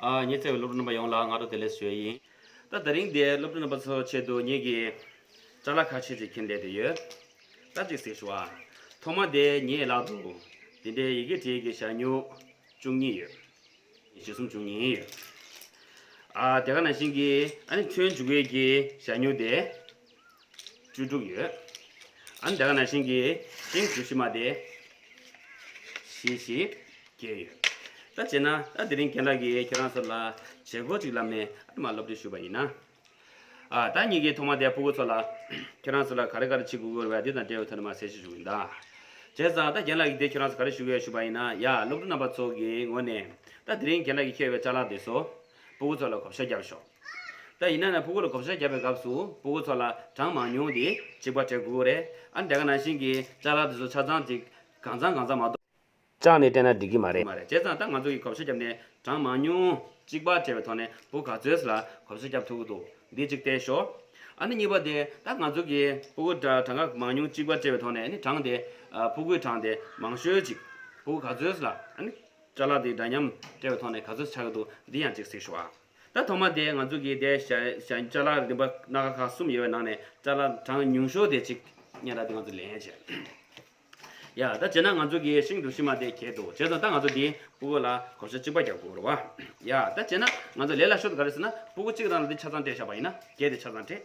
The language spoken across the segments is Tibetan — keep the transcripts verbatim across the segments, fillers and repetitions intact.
ཨ། ཉེ་ཚེ་བའི་སློབ་ཕྲུག་རྣམ་པ་ཡོངས་ལ་སྔ་དྲོ་བདེ་ལེགས་ཞུ་ཡ་ཡིན། ད་དེ་རིང་འདིར་སློབ་ཕྲུག་རྣམ་པ་ཚོའི་ཆེད་དུ་ངེད་ཀྱིས་ཅ་ལག་ཁ་ཤས་ཅིག་ཁྱེར་སླེབས་བསྡད་ཡོད། ད་ཅིག་གཟིགས་ཤོག་ཨ། ཐོག་མ་དེ་ངའི་ལག་ཏུ་དེ་འདྲའི་ཡི་གེ་བྲིས་ཀྱི་ཞལ་སྨྱུག་བཅུ་གཉིས་ཡོད། བཞི་གསུམ་བཅུ་གཉིས་ཡོད། ཨ། དེ་ག་ནང་བཞིན་གྱི་ཨ་ནི་ཚོན་འཇུག་ཡས་ཀྱི་ཞལ་སྨྱུག་དེ་བཅུ་དྲུག་ཡོད། ཨ་ནི་དེ་ག་ནང་བཞིན་གྱི་ཤིང་གྲུ་བཞི་མ་དེ་བཞི་བཞི་བརྒྱད་ཡོད། ད་བྱས་ན་ད་དེ་རིང་རྒན་ལགས་ཀྱིས་ཁྱེད་རང་ཚོ་ལ་བྱེད་སྒོ་ཅིག་བསླབས་ནས་ཨ་ནི་མར་སློབ་ཁྲིད་ཞུས་པ་ཡིན་ན། ཨ། ད་ངེད་ཀྱིས་ཐོག་མ་དེ་སྤུ་གུ་ཚོ་ལ་ཁྱེད་རང་ཚོ་ལ་ག་རེ་ག་རེ་བྱེད་དགོས་ཀྱི་ཡོད་རེད་པས། འདི་དང་འབྲེལ་བའི་ཐོག་ནས་མར་གསལ་བཤད་ཞུ་གི་ཡིན་ད། བྱས་ཙང་ད་རྒན་ལགས་ཀྱིས་དེ་ཁྱེད་རང་ཚོ་ག་རེ་ཞུ་གི་ཡོད་ཞུས་པ་ཡིན་ན། ཡ། སློབ་ཕྲུག་རྣམ་པ་ཚོ་གི་ངོས་ནས་ད་དེ་རིང་རྒན་ལགས་ཀྱིས་ཁྱེར་བའི་ཅ་ལག་དེ་ཚོ་སྤུ་གུ་ཚོ་ལ་བགོ་བཤའ་རྒྱབ་ཤོག་ད་ཡིན་ན་ནི་སྤུ་གུ་ལ་བགོ་བཤའ་རྒྱབ་པའི་སྐབས་སུ་སྤུ་གུ་ཚོ་ལ་གྲངས་མང་ཉུང་དེ་གཅིག་པ་སྤྲད་དགོས་རེད། ཨ། དེ་ག་ནང་བཞིན་གྱི་ཅ་ལག་དེ་ཚོ་ཆ་ཚང་དེ་གང་ཚང་གང་ཚང་མ་གཏོགས་བཅག་ནས་སྤྲད་ན་འགྲིག་གི་མ་རེད། མ་རེད། བྱས་ཙང་ད་ང་ཚོ་གིས་བགོ་བཤའ་བརྒྱབ་ནས་གྲངས་མང་ཉུང་གཅིག་པ་སྤྲད་པའི་ཐོག་ནས་སྤུ་གུ་ག་ཚོད་ལ་བགོ་བཤའ་བརྒྱབ་ཐུབ་ཀྱི་འདུག་འདི་གཅིག་བལྟས་ཤོག་ཨ་ནི་གཉིས་པ་དེ་ད་ང་ཚོ་གིས་སྤུ་གུ་གྲངས་ཀ་མང་ཉུང་གཅིག་པ་སྤྲད་པའི་ཐོག་ནས་ཨ་ནི་གྲངས་དེ། ཨ། ཕྲུ་གུའི་གྲངས་དེ་མང་ཤོས་ཅིག་སྤུ་གུ་ག་ཚོད་ལ་ཨ་ནི་ཅ་ལག་དེ་འདྲ་མཉམ་སྤྲད་པའི་ཐོག་ནས་ག་ཚོད་ཆགས་ཀྱི་འདུག་འདི་ཡང་གཅིག་གཟིགས་ཤོག་ཨ། ད་ཐོག་མ་དེ་ང་ཚོ་གིས་དེ་ཞལ་ཞལ་ཅ་ལག་རིམ་པ་སྣ་ཁ་ཁག་གསུམ་ཡོད་པའི་ནང་ནས་ཅ་ལག་གྲངས་ཉུང་ཤོས་དེ་གཅིག་སྙན་གྲགས་དེ་ང་ཚོ་ལེན་བྱས། ཡ། ད་བྱས་ན་ང་ཚོ་གིས་ཤིང་གྲུ་བཞི་མ་དེ་གྱེས་འདུག་བྱས་ཙང་ད་ང་ཚོ་དེ་སྤུ་གུ་ལ་བགོ་བཤའ་གཅིག་པ་རྒྱག་དགོས་རེད་པ། ཡ། ད་བྱས་ན་ང་ཚོ་ལས་སླ་ཤོས་དེ་ག་རེ་ཟེར་ན། སྤུ་གུ་གཅིག་རང་ལ་དེ་ཆ་ཚང་སྤྲད་བཞག་པ་ཡིན་ན། གྱེས་དེ་ཆ་ཚང་སྤྲད།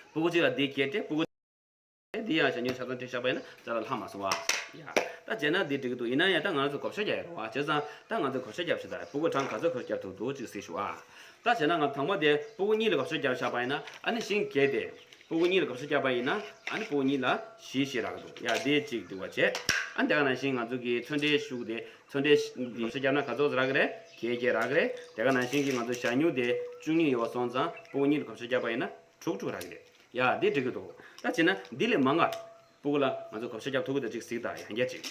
སྤུ་གུ་གཅིག་ལ་དེ་གྱེས་སྤྲད། སྤུ་གུ་དེ་ཡང་ཞལ་སྨྱུག་ཆ་ཚང་སྤྲད་བཞག་པ་ཡིན་ན་ཅ་ལག་ལྷག་མ་སོང་བ། ཡ། ད་བྱས་ན་དེ་འགྲིག་གི་འདུག་ཡིན་ན་ཡང་ད་ང་ཚོ་བགོ་བཤའ་རྒྱག་ཡ་རེད་པ། བྱས་ཙང་ད་ང་ཚོ་བགོ་བཤའ་རྒྱབ་ཤིག་ད་སྤུ་གུ་གྲངས་ག་ཚོད་བགོ་བཤའ་རྒྱབ་ཐུབ་འདུག་ཅིག་གཟིགས་ཤོག་ཨ། ད་བྱས་ན་ང་ཚོ་དང་པོ་དེ་སྤུ་གུ་གཉིས་ལ་བགོ་བཤའ་རྒྱབ་བཞག་པ་ཡིན་ན། ཨ་ནི་ཤིང་གྱེས་དེ་སྤུ་གུ་གཉིས་ལ་བགོ་བཤའ་རྒྱབ་པ་ཡིན་ན། ཨ་ནི་སྤུ་གུ་གཉིས་ལ་བཞི་བཞི་རག་གི་འདུག་ཡ། དེ་གཅིག་འགྲིག་པ་བྱས། ཨ་ནི་དེ་ག་ནང་བཞིན་ང་ཚོ་གི་ཚོན་ཁྲའི་ཤུགས་དེ། ཚོན་ཁྲའི་ཤུགས་བགོ་བཤའ་རྒྱབ་ན་ག་ཚོད་རག་གི་རེད། བརྒྱད་བརྒྱད་རག་གི་རེད། དེ་ག་ནང་བཞིན་གྱི་ང་ཚོ་ཞལ་སྨྱུག་དེ་བཅུ་གཉིས་ཡོད་པ་སོང་ཙང་སྤུ་གུ་གཉིས་ལ་བགོ་བཤའ་རྒྱབ་པ་ཡིན་ན་དྲུག་དྲུག་རག་གི་རེད། ཡ། འདི་འགྲིག་གི་འདུག་ད་བྱས་ན་འདི་ལས་མང་བ་སྤུ་གུ་ལ་ང་ཚོ་བགོ་བཤའ་རྒྱབ་ཐུབ་ཀྱི་འདུག་ཅིག་གཟིགས་དང་། ཡང་བསྐྱར་ཅིག་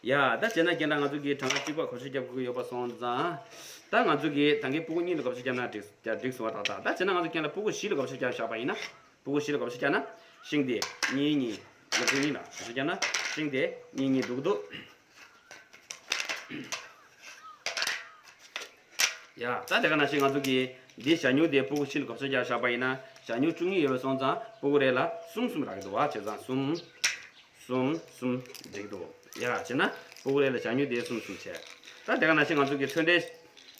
ཡ། ད་བྱས་ན་རྒན་ལགས་ང་ཚོ་གིས་གྲངས་ཀ་གཅིག་པ་བགོ་བཤའ་རྒྱབ་དགོས་ཀྱི་ཡོད་པ་སོང་ཙང་། ད་ང་ཚོ་གིས་ད་གིན་སྤུ་གུ་གཉིས་ལ་བགོ་བཤའ་རྒྱབ་ན་འགྲིག་འགྲིག་སོང་བ། ཏག་ཏག་ད་བྱས་ན་ང་ཚོ་རྒན་ལགས་སྤུ་གུ་བཞི་ལ་བགོ་བཤའ་རྒྱབ་བཞག་པ་ཡིན་ན། སྤུ་གུ་བཞི་ལ་བགོ་བཤའ་རྒྱབ་ན་ཤིང་དེ་གཉིས་གཉིས། ལོ་ཕྲུག་གཉིས་ལ་བགོ་བཤའ་རྒྱབ་ན་ཤིང་དེ་གཉིས་གཉིས་འགྲིག་གི་འདུག་ཡ། ད་དེ་ག་ནང་བཞིན་ང་ཚོ་གིས་འདི་ཞལ་སྨྱུག་དེ་སྤུ་གུ་བཞི་ལ་བགོ་བཤའ་རྒྱབ་བཞག་པ་ཡིན་ན། ཞལ་སྨྱུག་བཅུ་གཉིས་ཡོད་པ་སོང་ཙང་སྤུ་གུ་རེ་ལ་གསུམ་གསུམ་རག་གི་འདུག་བ། བྱས་ཙང་གསུམ་གསུམ་གསུམ་འགྲིག་འདུག་ཡ། བྱས་ན་སྤུ་གུ་རེ་ལ་ཞལ་སྨྱུག་དེ་གསུམ་གསུམ་བྱས། ད་དེ་ག་ནང་བཞིན་ང་ཚོ་གི་ཚོན་ཁྲའི་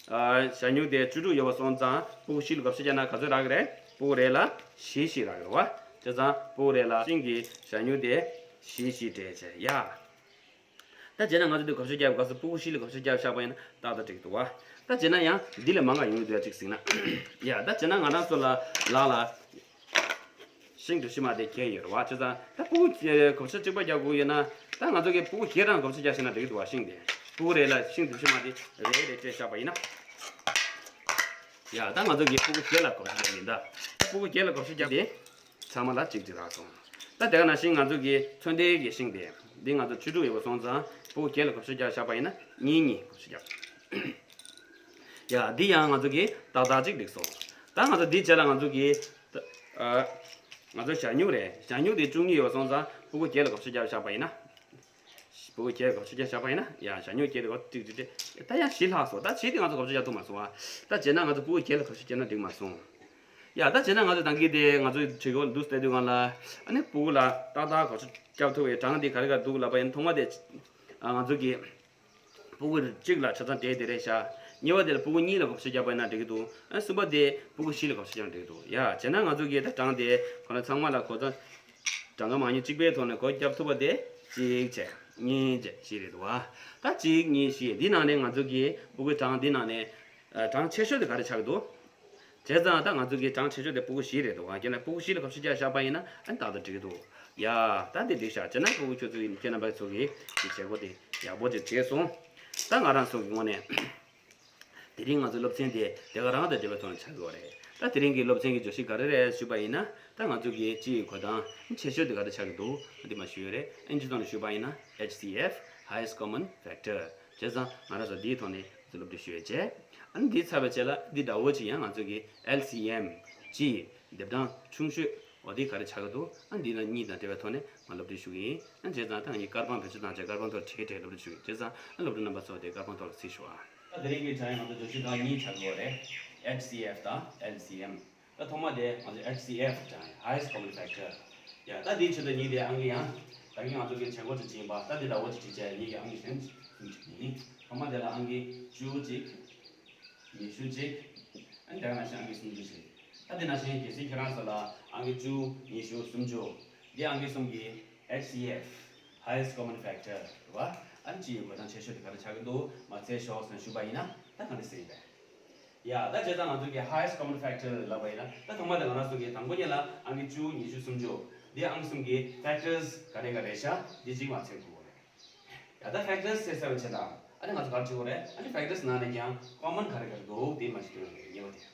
ཨ་ཞལ་སྨྱུག་དེ་བཅུ་དྲུག་ཡོད་པ་སོང་ཙང་སྤུ་གུ་བཞི་ལ་བགོ་བཤའ་རྒྱབ་ན་ག་ཚོད་རག་གི་རེད། སྤུ་གུ་རེ་ལ་བཞི་བཞི་རག་གི་རེད་བ། བྱས་ཙང་སྤུ་གུ་རེ་ལ་ཤིང་གི་ཞལ་སྨྱུག་དེ་བཞི་བཞི་སྤྲད་བྱས་ཡ། ད་བྱས་ན་ང་ཚོ་འདི་བགོ་བཤའ་རྒྱབ་སྐབས་སུ་སྤུ་གུ་བཞི་ལ་བགོ་བཤའ་རྒྱབ་བཞག་པ་ཡིན་ན་ཏག་ཏག་འགྲིག་འདུག་བ། ད་བྱས་ན་ཡང་འདི་ལས་མང་ག་ཡོང་གི་འདུག་ཡ། གཅིག་གཟིགས་ན། ཡ། ད་བྱས་ན་ང་རང་ཚོ་ལ་ལག་ལ་ཤིང་གྲུ་བཞི་མ་དེ་གྱེས་ཡོད་རེད་བ། བྱས་ཙང་ད་སྤུ་གུ་བགོ་བཤའ་གཅིག་པ་རྒྱག་དགོས་ཡོད་ན། ད་ང་ཚོ་གིས་སྤུ་གུ་བརྒྱད་རང་བགོ་བཤའ་རྒྱག་ཤེས་ན་འགྲིག་གི་འདུག་བ། ཤིང་དེ་སྤུ་གུ་རེ་ལ་ཤིང་གྲུ་བཞི་མ་དེ་རེ་རེ་སྤྲད་བཞག་པ་ཡིན་ན། ཡ། ད་ང་ཚོ་གིས་སྤུ་གུ་བརྒྱད་ལ་བགོ་བཤའ་རྒྱག་ཡིན་ད། ད་སྤུ་གུ་བརྒྱད་ལ་བགོ་བཤའ་རྒྱག་དེ། ཚང་མ་ལ་གཅིག་གཅིག་རག་སོང་། ད་དེ་ག་ནང་བཞིན་ང་ཚོ་གི་ཚོན་ཁྲའི་གི་ཤིང་དེ། འདི་ང་ཚོ་བཅུ་དྲུག་ཡོད་པ་སོང་ཙང་སྤུ་གུ་བརྒྱད་ལ་བགོ་བཤའ་རྒྱག་བཞག་པ་ཡིན་ན་གཉིས་གཉིས་བགོ་བཤའ་རྒྱག་ཡ། འདི་ཡང་ང་ཚོ་གི་ཏག་ཏག་གཅིག་འགྲིག་སོང་། ད་ང་ཚོ་འདི་རྗེས་ལ་ང་ཚོ་གི་ད་ཨ་ང་ཚོ་ཞལ་སྨྱུག་རེད། ཞལ་སྨྱུག་དེ་བཅུ་གཉིས་ཡོད་པ་སོང་ཙང་སྤུ་གུ་བརྒྱད་ལ་བགོ་བཤའ་རྒྱག་བཞག་པ་ཡིན་ན། སྤུ་གུ་བརྒྱད་ལ་བགོ་བཤའ་རྒྱག་བཞག་པ་ཡིན་ན། ཡ། ཞལ་སྨྱུག་བརྒྱད་དེ་བགོ་ཏིག་ཏིག་ཏིག་ད་ཡང་བཞི་ལྷག་སོང་། ད་བཞི་དེ་ང་ཚོ་བགོ་བཤའ་རྒྱག་ཐུབ་མ་སོང་ཨ། ད་བྱས་ན་ང་ཚོ་སྤུ་གུ་བརྒྱད་ལ་བགོ་བཤའ་རྒྱག་ན་འགྲིག་མ་སོང་། ཡ། ད་བྱས་ན་ང་ཚོ་ད་གིན་དེ་ང་ཚོའི་བྲིས་སྐོར་འདུག་བལྟས་དུས་སྒང་ལ། ཨ་ནི་སྤུ་གུ་ལ་ཏག་ཏག་བགོ་བཤའ་རྒྱག་ཐུབ་པའི་གྲངས་དེ་ག་རེ་ག་རེ་འདུག་ལབ་པ་ཡིན་ན། ཐོག་མ་དེ་ཨ་ང་ཚོ་གི་སྤུ་གུ་གཅིག་ལ་ཆ་ཚང་སྤྲད་དེ་རེད་ཤག་གཉིས་པ་དེ་ལ་སྤུ་གུ་གཉིས་ལ་བགོ་བཤའ་རྒྱག་པ་ཡིན་ན་འགྲིག་གི་འདུག་ཨ་གསུམ་པ་དེ་སྤུ་གུ་བཞི་ལ་བགོ་བཤའ་རྒྱག་ན་འགྲིག་གི་འདུག་ཡ། བྱས་ན་ང་ཚོ་གིས་ད་གྲངས་དེ་ཁོ་ན་ཚང་མ་ལ་གོ་ཚང་། གྲངས་ཀ་མང་ཉུང་གཅིག་པའི་ཐོག་ནས་སྒོ་བརྒྱབ་ཐུབ་པ་དེ་གཅིག་བྱས། གཉིས་བྱས། བཞི་རེད་འདུག་བ། ད་གཅིག་གཉིས་བཞི། འདི་ནང་ནས་ང་ཚོ་གི་སྤུ་གུའི་གྲངས་འདི་ནང་ནས་ཨ་གྲངས་ཆེ་ཤོས་དེ་ག་རེ་ཆགས་ཀྱི་འདུག་བྱས་ཙང་ད་ང་ཚོ་གི་གྲངས་ཆེ་ཤོས་དེ་སྤུ་གུ་བཞི་རེད་འདུག་བ། རྒྱན་ལགས་སྤུ་གུ་བཞི་ལ་བགོ་བཤའ་རྒྱག་བཞག་པ་ཡིན་ན་ཨ་ནི་ཏག་ཏག་འགྲིག་གི་འདུག་ཡ། ད་དེ་འགྲིག་ཤག་བྱས་ན་སྤུ་གུ་ཁྱོད་ཚོ་ཡིན། ཁྱེད་རྣམ་པ་ཚོ་གིས་དེ་བྱེད་སྒོ་དེ་ཡག་པོ་ཅིག་བྱས་སོང་། ད་ང་རང་ཚོ་གི་ངོས་ནས། དེ་རིང་ང་ཚོའི་སློབ་ཚན་དེ་དེ་ག་རང་དང་འབྲེལ་བའི་ཐོག་ནས་ཆགས་ཀྱི་ཡོད་རེད། ད་དེ་རིང་གི་སློབ་ཚན་གྱི་བརྗོད་གཞི་ག་རེ་རེད་ཞུས་པ་ཡིན་ན། ད་ང་ཚོ་གི་སྤྱི་ཡི་གོ་སྟངས་ཆེ་ཤོས་དེ་ག་རེ་ཆགས་ཀྱི་འདུག་འདི་མར་ཞུས་ཡོད་རེད། ཨིན་ཇི་ཐོག་ནས་ཞུས་པ་ཡིན་ན་ཨེཆ་སི་ཨེཕ། Highest Common Factor། བྱས་ཙང་ང་རང་ཚོ་འདིའི་ཐོག་ནས་སློབ་ཁྲིད་ཞུས་ཡོད་བྱས། ཨ་ནི་འདི་ཚར་བའི་རྗེས་ལ་འདི་འདྲ་བོ་ཅིག་ཡང་ང་ཚོ་གི་ཨེལ་སི་ཨེམ། སྤྱི་ཡི་སྡེབ་གྲངས་ཆུང་ཤོས། འོ་འདི་ག་རེ་ཆགས་ཀྱི་འདུག་ཨ་འདི་ལ་གཉིས་དང་འབྲེལ་བའི་ཐོག་ནས་ང་སློབ་ཁྲིད་ཞུ་གི་ཡིན། ཨ་བྱས་ཙང་ད་ངས་དཀར་པང་བེད་སྤྱོད་བཏང་བྱས་དཀར་པང་ཐོག་བྲིས་བྲིས་སློབ་ཁྲིད་ཞུ་གི་ཡིན། བྱས་ཙང་ཨ་སློབ་ཕྲུག་རྣམ་པ་ཚོ་དེ་དཀར་པང་ཐོག་ལ་གཟིགས་ཤོག་ཨ། ད་དེ་རིང་གི་སྦྱང་ཡག་ང་ཚོ་བརྗོད་གཞི་ཁག་གཉིས་ཆགས་ཀྱི་ཡོད་རེད། H C F དང་L C M། ད་ཐོག་མ་དེ་ང་ཚོ་H C F སྦྱང་ཡག highest common factor། ཡ་ད་དེའི་ཆེད་དུ་གཉིས་དེ་ཨང་ཀི་ཡང་ད་གིན་ང་ཚོ་གི་བྱེད་སྒོ་ཅིག་བྱིན་པ་ད་དེ་འདྲ་བོ་ཅིག་བྱེད་བྱས་གཉིས་ཀྱི་ཨང་ཀི་གཞན་གསུམ་ཅིག་ཡིན། ཐོག་མ་དེ་ལ་ཨང་ཀི་བཅུ་གཅིག་ཉི་ཤུ་གཅིག་ཨ་ནི་དེ་ག་ནང་བཞིན་ཨང་ཀི་སུམ་ཅུ་ཞིག་ད་དེ་ནང་བཞིན་གལ་སྲིད་ཁྱེད་རང་ཚོ་ལ་ཨང་ཀི་བཅུ་ཉི་ཤུ་སུམ་ཅུ་འདི་ཨང་ཀི་གསུམ་གྱི་H C F highest common factor རེད་བ། ཨ་ནི་སྤྱི་ཡི་བགོད་གྲངས་ཆེ་ཤོས་དེ་ག་རེ་ཆགས་ཀྱི་འདུག་མ་ཚད་ཤོག་ཟེར་ཞུས་པ་ཡིན་ན་ད་ག་འདྲ་ཟེར་ཡིན་པས། ཡ་ད་བྱས་ཙང་ང་ཚོ་གི་highest common factor ལབ་པ་ཡིན་ན་ད་ཐོག་མ་དེ་ང་རང་ཚོ་གི་དང་པོ་ཉིད་ལ་ཨང་ཀི་བཅུ་ཉི་ཤུ་སུམ་ཅུ་འདི་ཨང་ཀི་གསུམ་གྱི་factors ག་རེ་ག་རེ་ཤག་འདི་གཅིག་མ་ཚད་དགོས་རེད། ཡ་ད་factors ཟེར་ཟེར་བ་བྱས་ན་ཨ་ནི་ང་ཚོ་ག་རེ་བྱེད་དགོས་རེད། ཨ་ནི་factors ནང་ནས་ཀྱང་common ག་རེ་ག་རེ་འདུག་དེ་མ་ཞིག་སྟོན་ཡོང་གི་རེད། གཉིས་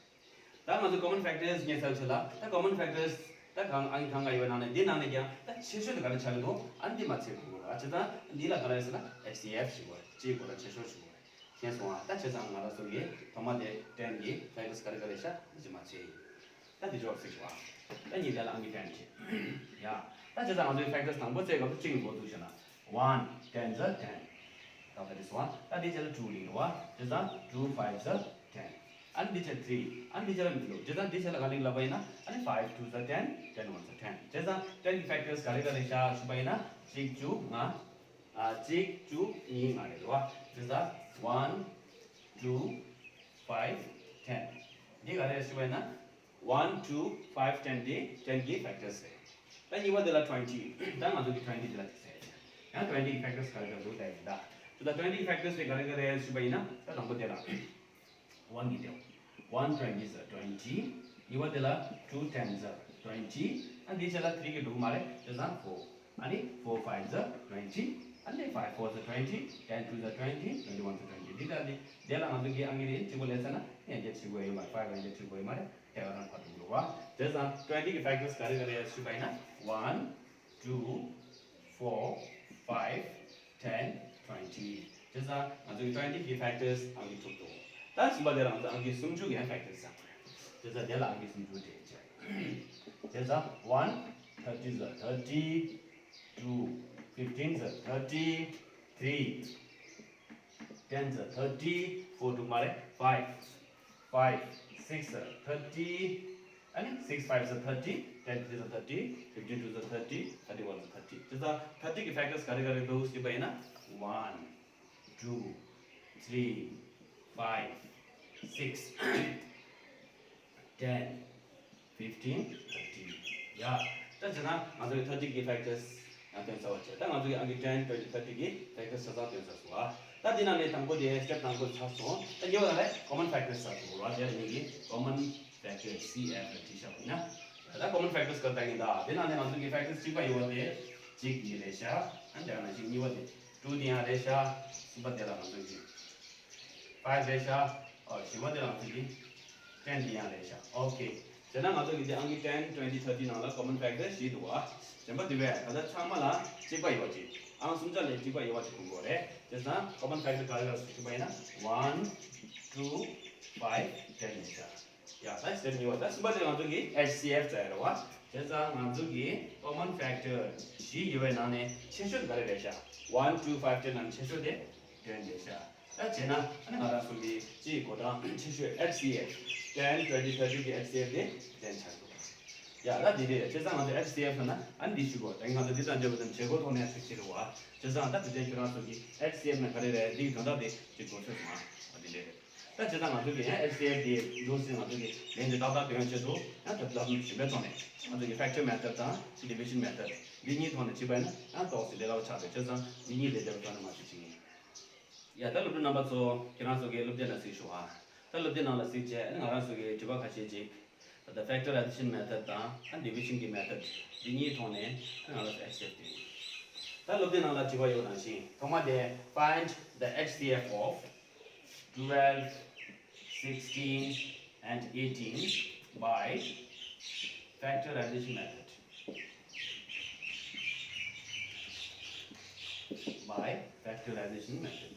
པ་དེ། ད་ང་ཚོ་common factors ངས་ཟེར་བ་བྱས་ལ་ད་common factors ད་གང་ཨང་གང་ག་ཡོད་པའི་ནང་ནས་འདི་ནང་ནས་ཀྱང་ད་ཆེ་ཤོས་དེ་ག་རེ་ཆགས་ཀྱི་འདུག་ཨ་ནི་འདི་མ་ཚད་དགོས་རེད། བྱས་ཙང་འདི་ལ་ག་རེ་ཟེར་ན་H C F ཞིག་དགོས་རེད། སྤྱིའི་བགོད་གྲངས་ཆེ་ཤོས་ཞིག་དགོས་རེད། མཁྱེན་སོང་ཨ། ད་བྱས་ཙང་ང་རང་ཚོ་གི་ཐོག་མ་དེ་ten གི་factors ག་རེ་ག་རེ་ཤག་འདི་ཅིག་མ་ཚད་ཡིན། ད་འདི་ཅོག་ཚིག་བ། ད་གཉིས་དེ་ལ་ཨང་ཀི་ten བྱེད། ཡ། ད་བྱས་ཙང་ང་ཚོའི་factors དང་པོ་བཙལ་སྐབས་སུ་གཅིག་གི་འགོ་འཛུགས་བྱས་ན། One ten is ten། ད་ད་འདི་སོང་ཨ། ད་འདི་བྱས་ལ་two ལིང་རེད་བ། བྱས་ཙང་two five is ten། ཨ་ནི་འདི་བྱས་ལ་three། ཨ་ནི་འདི་བྱས་ལ་མི་འདུག་བྱས་ཙང་འདི་བྱས་ལ་ག་ལིང་ལབ་པ་ཡིན་ན། ཨ་ནི་five twos are ten, ten ones are ten། བྱས་ཙང་ten གི་factors ག་རེ་ག་རེ་ཤག་ཞུས་པ་ཡིན་ན། གཅིག་བཅུ་ལྔ། ཨ། གཅིག་བཅུ་གཉིས་ལྔ་རེད་བ། བྱས་ཙང་one two five ten། འདི་ག་རེ་རེད་ཞུས་པ་ཡིན་ན། One two five ten དེ་ten གི་factors རེད། ད་གཉིས་པ་དེ་ལ་twenty། ད་ང་ཚོ་གི་twenty དེ་ལ་ཐིག་ཟེར། ཡང་twenty གི་factors ག་རེ་ག་རེ་འདུག་ལྟ་ཡིན་ད། ད་twenty གི་factors དེ་ག་རེ་ག་རེ་རེད་ཞུས་པ་ཡིན་ན། ད་དང་པོ་དེ་ལ་one གི་དེ། One twenty is twenty། གཉིས་པ་དེ་ལ་two tens are twenty། ཨ་འདི་བྱས་ལ་three གི་འགྲོ་གི་མ་རེད། བྱས་ཙང་four། ཨ་ནི་four fives are twenty། ཨ་ནི་five fours are twenty། Ten twos are twenty། Twenty ones are twenty། འདི་ལ་ནི་དེ་ལ་ང་ཚོ་གི་ཨང་ཀི་རེད། གཅིག་པོ་ལས་ཚར་ན་ཡང་བསྐྱར་བྲིས་དགོས་ཡོད་མ་རེད། five ཡང་བསྐྱར་བྲིས་དགོས་ཡོད་མ་རེད། དེ་ག་རང་ཕར་འགྲོ་གི་རེད་བ། བྱས་ཙང་twenty གི་factors ག་རེ་ག་རེ་ཞུས་པ་ཡིན་ན། One two four five ten twenty། བྱས་ཙང་ང་ཚོ་གི་twenty གི་factors ཨང་ཀི་དྲུག་འདུག་ད་གསུམ་པ་དེ་ལ་ང་ཚོ་ཨང་ཀི་སུམ་ཅུ་གི་ཡང་factors ཡོད་རེད། བྱས་ཙང་དེ་ལ་ཨང་ཀི་སུམ་ཅུ་སྤྲད་བྱས། བྱས་ཙང་one thirties are thirty། Two fifteens are thirty། Three tens are thirty། Four དྲུག་མ་རེད། Five five six are thirty། ཨ་ནི་six fives are thirty། Ten threes are thirty། Fifteen twos are thirty། Thirty ones are thirty། བྱས་ཙང་thirty གི་factors ག་རེ་ག་རེ་འདུག་ཞུས་པ་ཡིན་ན། One two three five six ten fifteen thirty། ཡ། ད་བྱས་ན་ང་ཚོ་གི་thirty གི་factors ཡང་སྟོན་ཚར་བ་བྱས། ད་ང་ཚོ་གི་ཨང་ཀི་ten twenty thirty གི་factors ཆ་ཚང་སྟོན་ཚར་སོང་ཨ། ད་འདི་ནང་ནས་དང་པོ་དེ་step དང་པོ་ཚར་སོང་། ད་གཉིས་པ་ལ་common factors ཚར་སོང་ར། དེ་ལ་ངེད་ཀྱིས་common factor C F ལ་བྲིས་བཞག་པ་ཡིན་ན། ད་common factors ག་རེ་ལྟ་གིན་ད། དེ་ནང་ནས་ང་ཚོ་གི་factors གཅིག་པ་ཡོད་པ་དེ་གཅིག་འདི་རེད་ཤག་ཨ་ནི་དེ་ག་ནང་བཞིན་གཉིས་པ་དེ་two དེ་ཡང་རེད་ཤག་གསུམ་པ་དེ་ལ་ང་ཚོ་གི five རེད་ཤག་ཨོ་བཞི་པ་དེ་ལ་ང་ཚོ་གི་ten དེ་ཡང་རེད་ཤག་ཨོ་ཁེ། བྱས་ན་ང་ཚོ་གི་དེ་ཨང་ཀི་ten twenty thirty ནང་ལ་common factor བཞི་འདུག་བ། གཞན་པ་དེ་བས་ད་ལྟ་ཚང་མ་ལ་གཅིག་པ་ཡོད་པ་ཅིག་ཨང་སུམ་ཆ་ལས་གཅིག་པ་ཡོད་པ་ཅིག་དགོས་ཀྱི་རེད། བྱས་ཙང་common factor ག་རེ་རེད་ཞུས་པ་ཡིན་ན་one two five ten ཡིན་ཤག་ཡ་ད་step གཉིས་པ། ད་གསུམ་པ་དེ་ང་ཚོ་གི་H C F ཙམ་རེད་བ། བྱས་ཙང་ང་ཚོ་གི་common factor བཞི་ཡོད་པའི་ནང་ནས་ཆེ་ཤོས་དེ་ག་རེ་རེད་ཤག one two five ten ནང་ནས་ཆེ་ཤོས་དེ་ten རེད་ཤག་ད་བྱས་ན་ཨ་ནི་ང་རང་ཚོ་གི་སྤྱིའི་བགོད་གྲངས་ཆེ་ཤོས་H C F ten twenty thirty གི་H C F དེ་ten ཆགས་འདུག་ཡ་ད་འདི་རེད། བྱས་ཙང་ང་ཚོ་H C F ལབ་ན་ཨ་ནི་འདི་ཞུ་དགོས། ད་ང་ཚོ་འདི་དང་འབྲེལ་བ་དང་བྱེད་སྒོ་ཐོག་ནས་ཚིག་ཅིག་རེད་བ། བྱས་ཙང་ད་དེ་དེ་ཁྱོད་རང་ཚོ་གི་H C F ནི་ག་རེ་རེད། འདི་གི་དོན་དག་དེ་ཅིག་གོ་ཆོད་སོང་ཨ། འདི་འདྲ་རེད། ད་བྱས་ཙང་ང་ཚོ་གི་ཡང་H C F དེ་འདུག་སེ་ང་ཚོ་གི་ལན་དེ་ཏག་ཏག་སྟོན་ཡག་ཆེད་དུ་ཡང་ད་ལྟ་གཞན་པའི་ཐོག་ནས་ང་ཚོ་གི་factor method དང་division method འདི་གཉིས་ཐོག་ནས་བྱས་པ་ཡིན་ན་ཡང་ཏོག་ཙམ་ལས་སླ་པོ་ཆགས་འདུག་བྱས་ཙང་འདི་གཉིས་ལས་སླ་པོ་ཐོག་ནས་མ་བྱེད་ཅིག་ཡིན། ཡ་ད་སློབ་ཕྲུག་རྣམ་པ་ཚོ་ཁྱེད་རང་ཚོ་གི་སློབ་དེབ་ནང་གཟིགས་ཤོག་ཨ། ད་སློབ་དེབ་ནང་ལ་གཟིགས་བྱས་ང་རང་ཚོ་གི་དྲི་བ་ཁ་ཤས་ཅིག་ད་ལྟ་factorization method དང་ཨ་division གི་method འདི་གཉིས་ཐོག་ནས་ང་རང་ཚོ་H C F དེ་ཡིན། ད་སློབ་དེབ་ནང་ལ་དྲི་བ་ཡོད་པ་ནང་བཞིན་ཐོག་མ་དེ། Find the H C F of twelve, sixteen and eighteen by factorization method. By factorization method.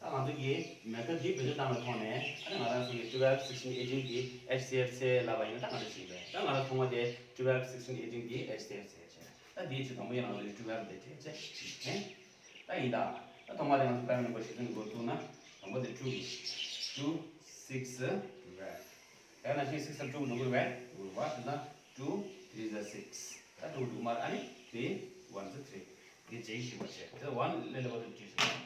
ད་ང་ཚོ་གིས་method འདི་བེད་སྤྱོད་བཏང་བའི་ཐོག་ནས་ཨ་ནི་ང་རང་ཚོ་གི་twelve, sixteen, eighteen གི་H C F ཚོ་ལབ་པ་ཡིན་ན་ད་ག་འདྲ་ཞིག་རེད། ད་ང་རང་ཐོག་མ་དེ་twelve, sixteen, eighteen གི་H C F ཚོ་བྱས། ད་འདིའི་ཆེད་དུ་མོ་ཡང་ང་ཚོ་གི་twelve འདི་བྲིས་བྱས་ཞིག་འཐེན། ད་ཡིན་ད། ད་ཐོག་མ་དེ་ང་ཚོ་prime number གཞི་རྩའི་འགོ་བཙུགས་ན། དང་པོ་དེ་two གི། two six twelve། ད་ནང་བཞིན་six དང་two འགྲོ་གི་རེད་པས། འགྲོ་གི་རེད་པ། དེ་ན་two threes are six། ད་two འགྲོ་གི་མ་རེད། ཨ་ནི་three ones are three། འདི་རྗེས་ཤེས་པ་བྱས། དེ་one ལས་སླ་པོ་དེ་བྲིས་སོང་།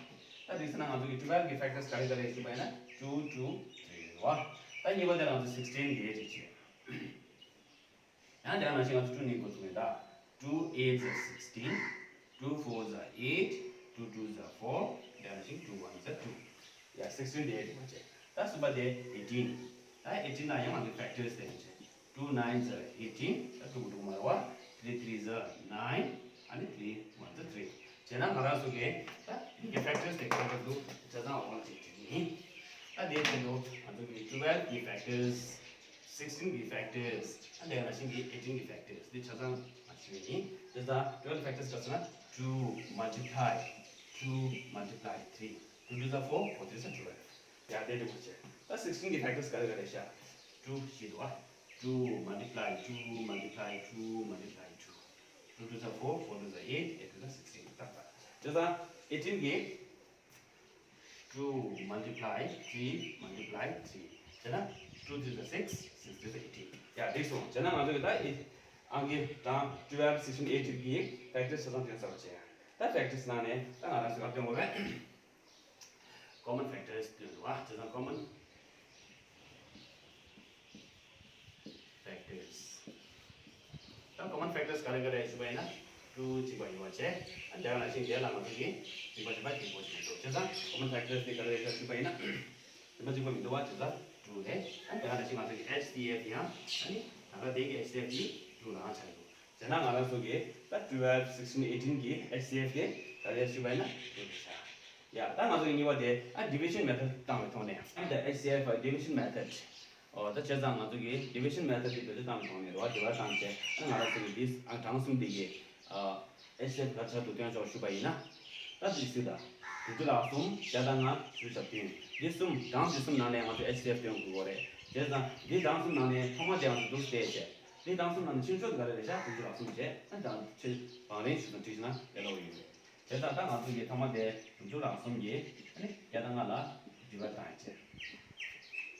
ད་དེ་ཚེ་ན་ང་ཚོ་གི་twelve གི་factors ག་རེ་ག་རེ་ཞུས་པ་ཡིན་ན་two two three རེད་པ། ད་གཉིས་པ་དེ་ང་ཚོ་sixteen གི་ཡས་ཅིག་བྱས། ཡང་དེ་ནང་བཞིན་ང་ཚོ་two གཉིས་འགོ་བཙུགས་ནས་ད། two eights are sixteen། two fours are eight། two twos are four། དེ་ནང་བཞིན་two ones are two། ཡ་sixteen དེ་འགྲིག་པ་བྱས། ད་གསུམ་པ་དེ་eighteen། ད་eighteen ལ་ཡང་ང་ཚོ་factors དེ་བྱས། two nines are eighteen། ད་two གི་འགྲོ་གི་མ་རེད་པ། three threes are nine། ཨ་ནི་three ones are three། བྱས་ན་ང་རང་ཚོ་གི་ད་འདི་གི་factors དེ་ག་རེ་འདུག་ཆ་ཚང་འོག་ལ་ཅིག་བྲིས་ཡིན། ད་དེའི་ཚེ་ལོ་ང་ཚོ་གི་twelve གི་factors། sixteen གི་factors། ཨ་ནི་ནང་བཞིན་གྱི་eighteen གི་factors། འདི་ཆ་ཚང་ང་ཞུ་ཡིན། དེ་ལྟར་twelve factors ག་ཚོད་ན། two multiply two multiply three། two twos are four། four threes are twelve། ཡ་དེ་འདྲ་པོ་བྱས། ད་sixteen གི་factors ག་རེ་ག་རེ་ཤག two ཞིག་འདུག་ཨ། two multiply two multiply two multiply two། two twos are four། four threes are eight། eight twos are sixteen། ཏག་ཏག་དེ་ལྟར་eighteen གི two multiply three multiply three། བྱས་ན་two threes are six། six threes are eighteen། ཡ་འགྲིག་སོང་། བྱས་ན་ང་ཚོ་གི་ད་ཨང་ཀི་དང་twelve sixteen eighteen གི་factors ཆ་ཚང་སྟོན་ཚར་བ་བྱས། ད་factors ནང་ནས་ད་ང་རང་ཚོ་ག་སྟོན་དགོས་རེད། common factors སྟོན་དགོས་པ། བྱས་ཙང་common factors། ད་common factors ག་རེ་ག་རེ་ཞུས་པ་ཡིན་ན། two གཅིག་པ་ཡིན་པ་བྱས། ཨ་དེ་ག་ནང་བཞིན་དེ་ལ་ང་ཚོ་གིས་གཅིག་པ་གཅིག་པ་གཅིག་པོ་ཞིག་འདུག་བྱས་ཙང་common factors དེ་ག་རེ་རེད་ཞུས་པ་ཡིན་ན། གཅིག་པ་གཅིག་པ་མི་འདུག་པ། བྱས་ཙང་two རེད། ཨ་དེ་ག་ནང་བཞིན་ང་ཚོ་གི་H C F ཡང་ཨ་ནི་ད་ལྟ་དེ་གི་H C F དེ་two རང་ཆགས་འདུག་བྱས་ན་ང་རང་ཚོ་གི་ད་twelve sixteen eighteen གི་H C F དེ་ག་རེ་ཞུས་པ་ཡིན་ན་two རེད་ཤག་ཡ་ད་ང་ཚོ་གི་གཉིས་པ་དེ་ཨ་division method བཏང་བའི་ཐོག་ནས། ཨ་ད་H C F division method། ཨོ་ད་བྱས་ཙང་ང་ཚོ་གི་division method དེ་བེད་སྤྱོད་བཏང་བའི་ཐོག་ནས་རེད་པ། དེ་བར་བཏང་བྱས། ཨ་ང་རང་ཚོ་གི་འདི་ཨ་གྲངས་གསུམ་དེ་གི་ཨ་H C F ག་ཚོད་དུ་སྟོན་ཆོག་ཞུས་པ་ཡིན་ན། ད་འདི་ཞུ་ད། དྲུག་ཅུ་རེ་གསུམ། བརྒྱ་དང་ལྔ། བཞི་བཅུ་ཞེ་བདུན། འདི་གསུམ་གྲངས་འདི་གསུམ་ནང་ནས་ང་ཚོ་H C F སྟོན་དགོས་རེད། བྱས་ཙང་འདི་གྲངས་གསུམ་ནང་ནས་ཐོག་མ་དེ་ང་ཚོ་འདུག་སྟེ་བྱས། འདི་གྲངས་གསུམ་ནང་ནས་ཆུང་ཤོས་དེ་ག་རེ་རེད་ཤག་དྲུག་ཅུ་རེ་གསུམ་བྱས། ཨ་གྲངས་ཆེ་བང་རིམ་ཞིག་ཏུ་བྲིས་ན་ཡག་པོ་ཡོད་རེད། བྱས་ཙང་ད་ང་ཚོ་གི་ཐོག་མ་དེ་དྲུག་ཅུ་རེ་གསུམ་གྱིས་ཨ་ནི་བརྒྱ་དང་ལྔ་ལ་divide བཏང་ཡ་བྱས།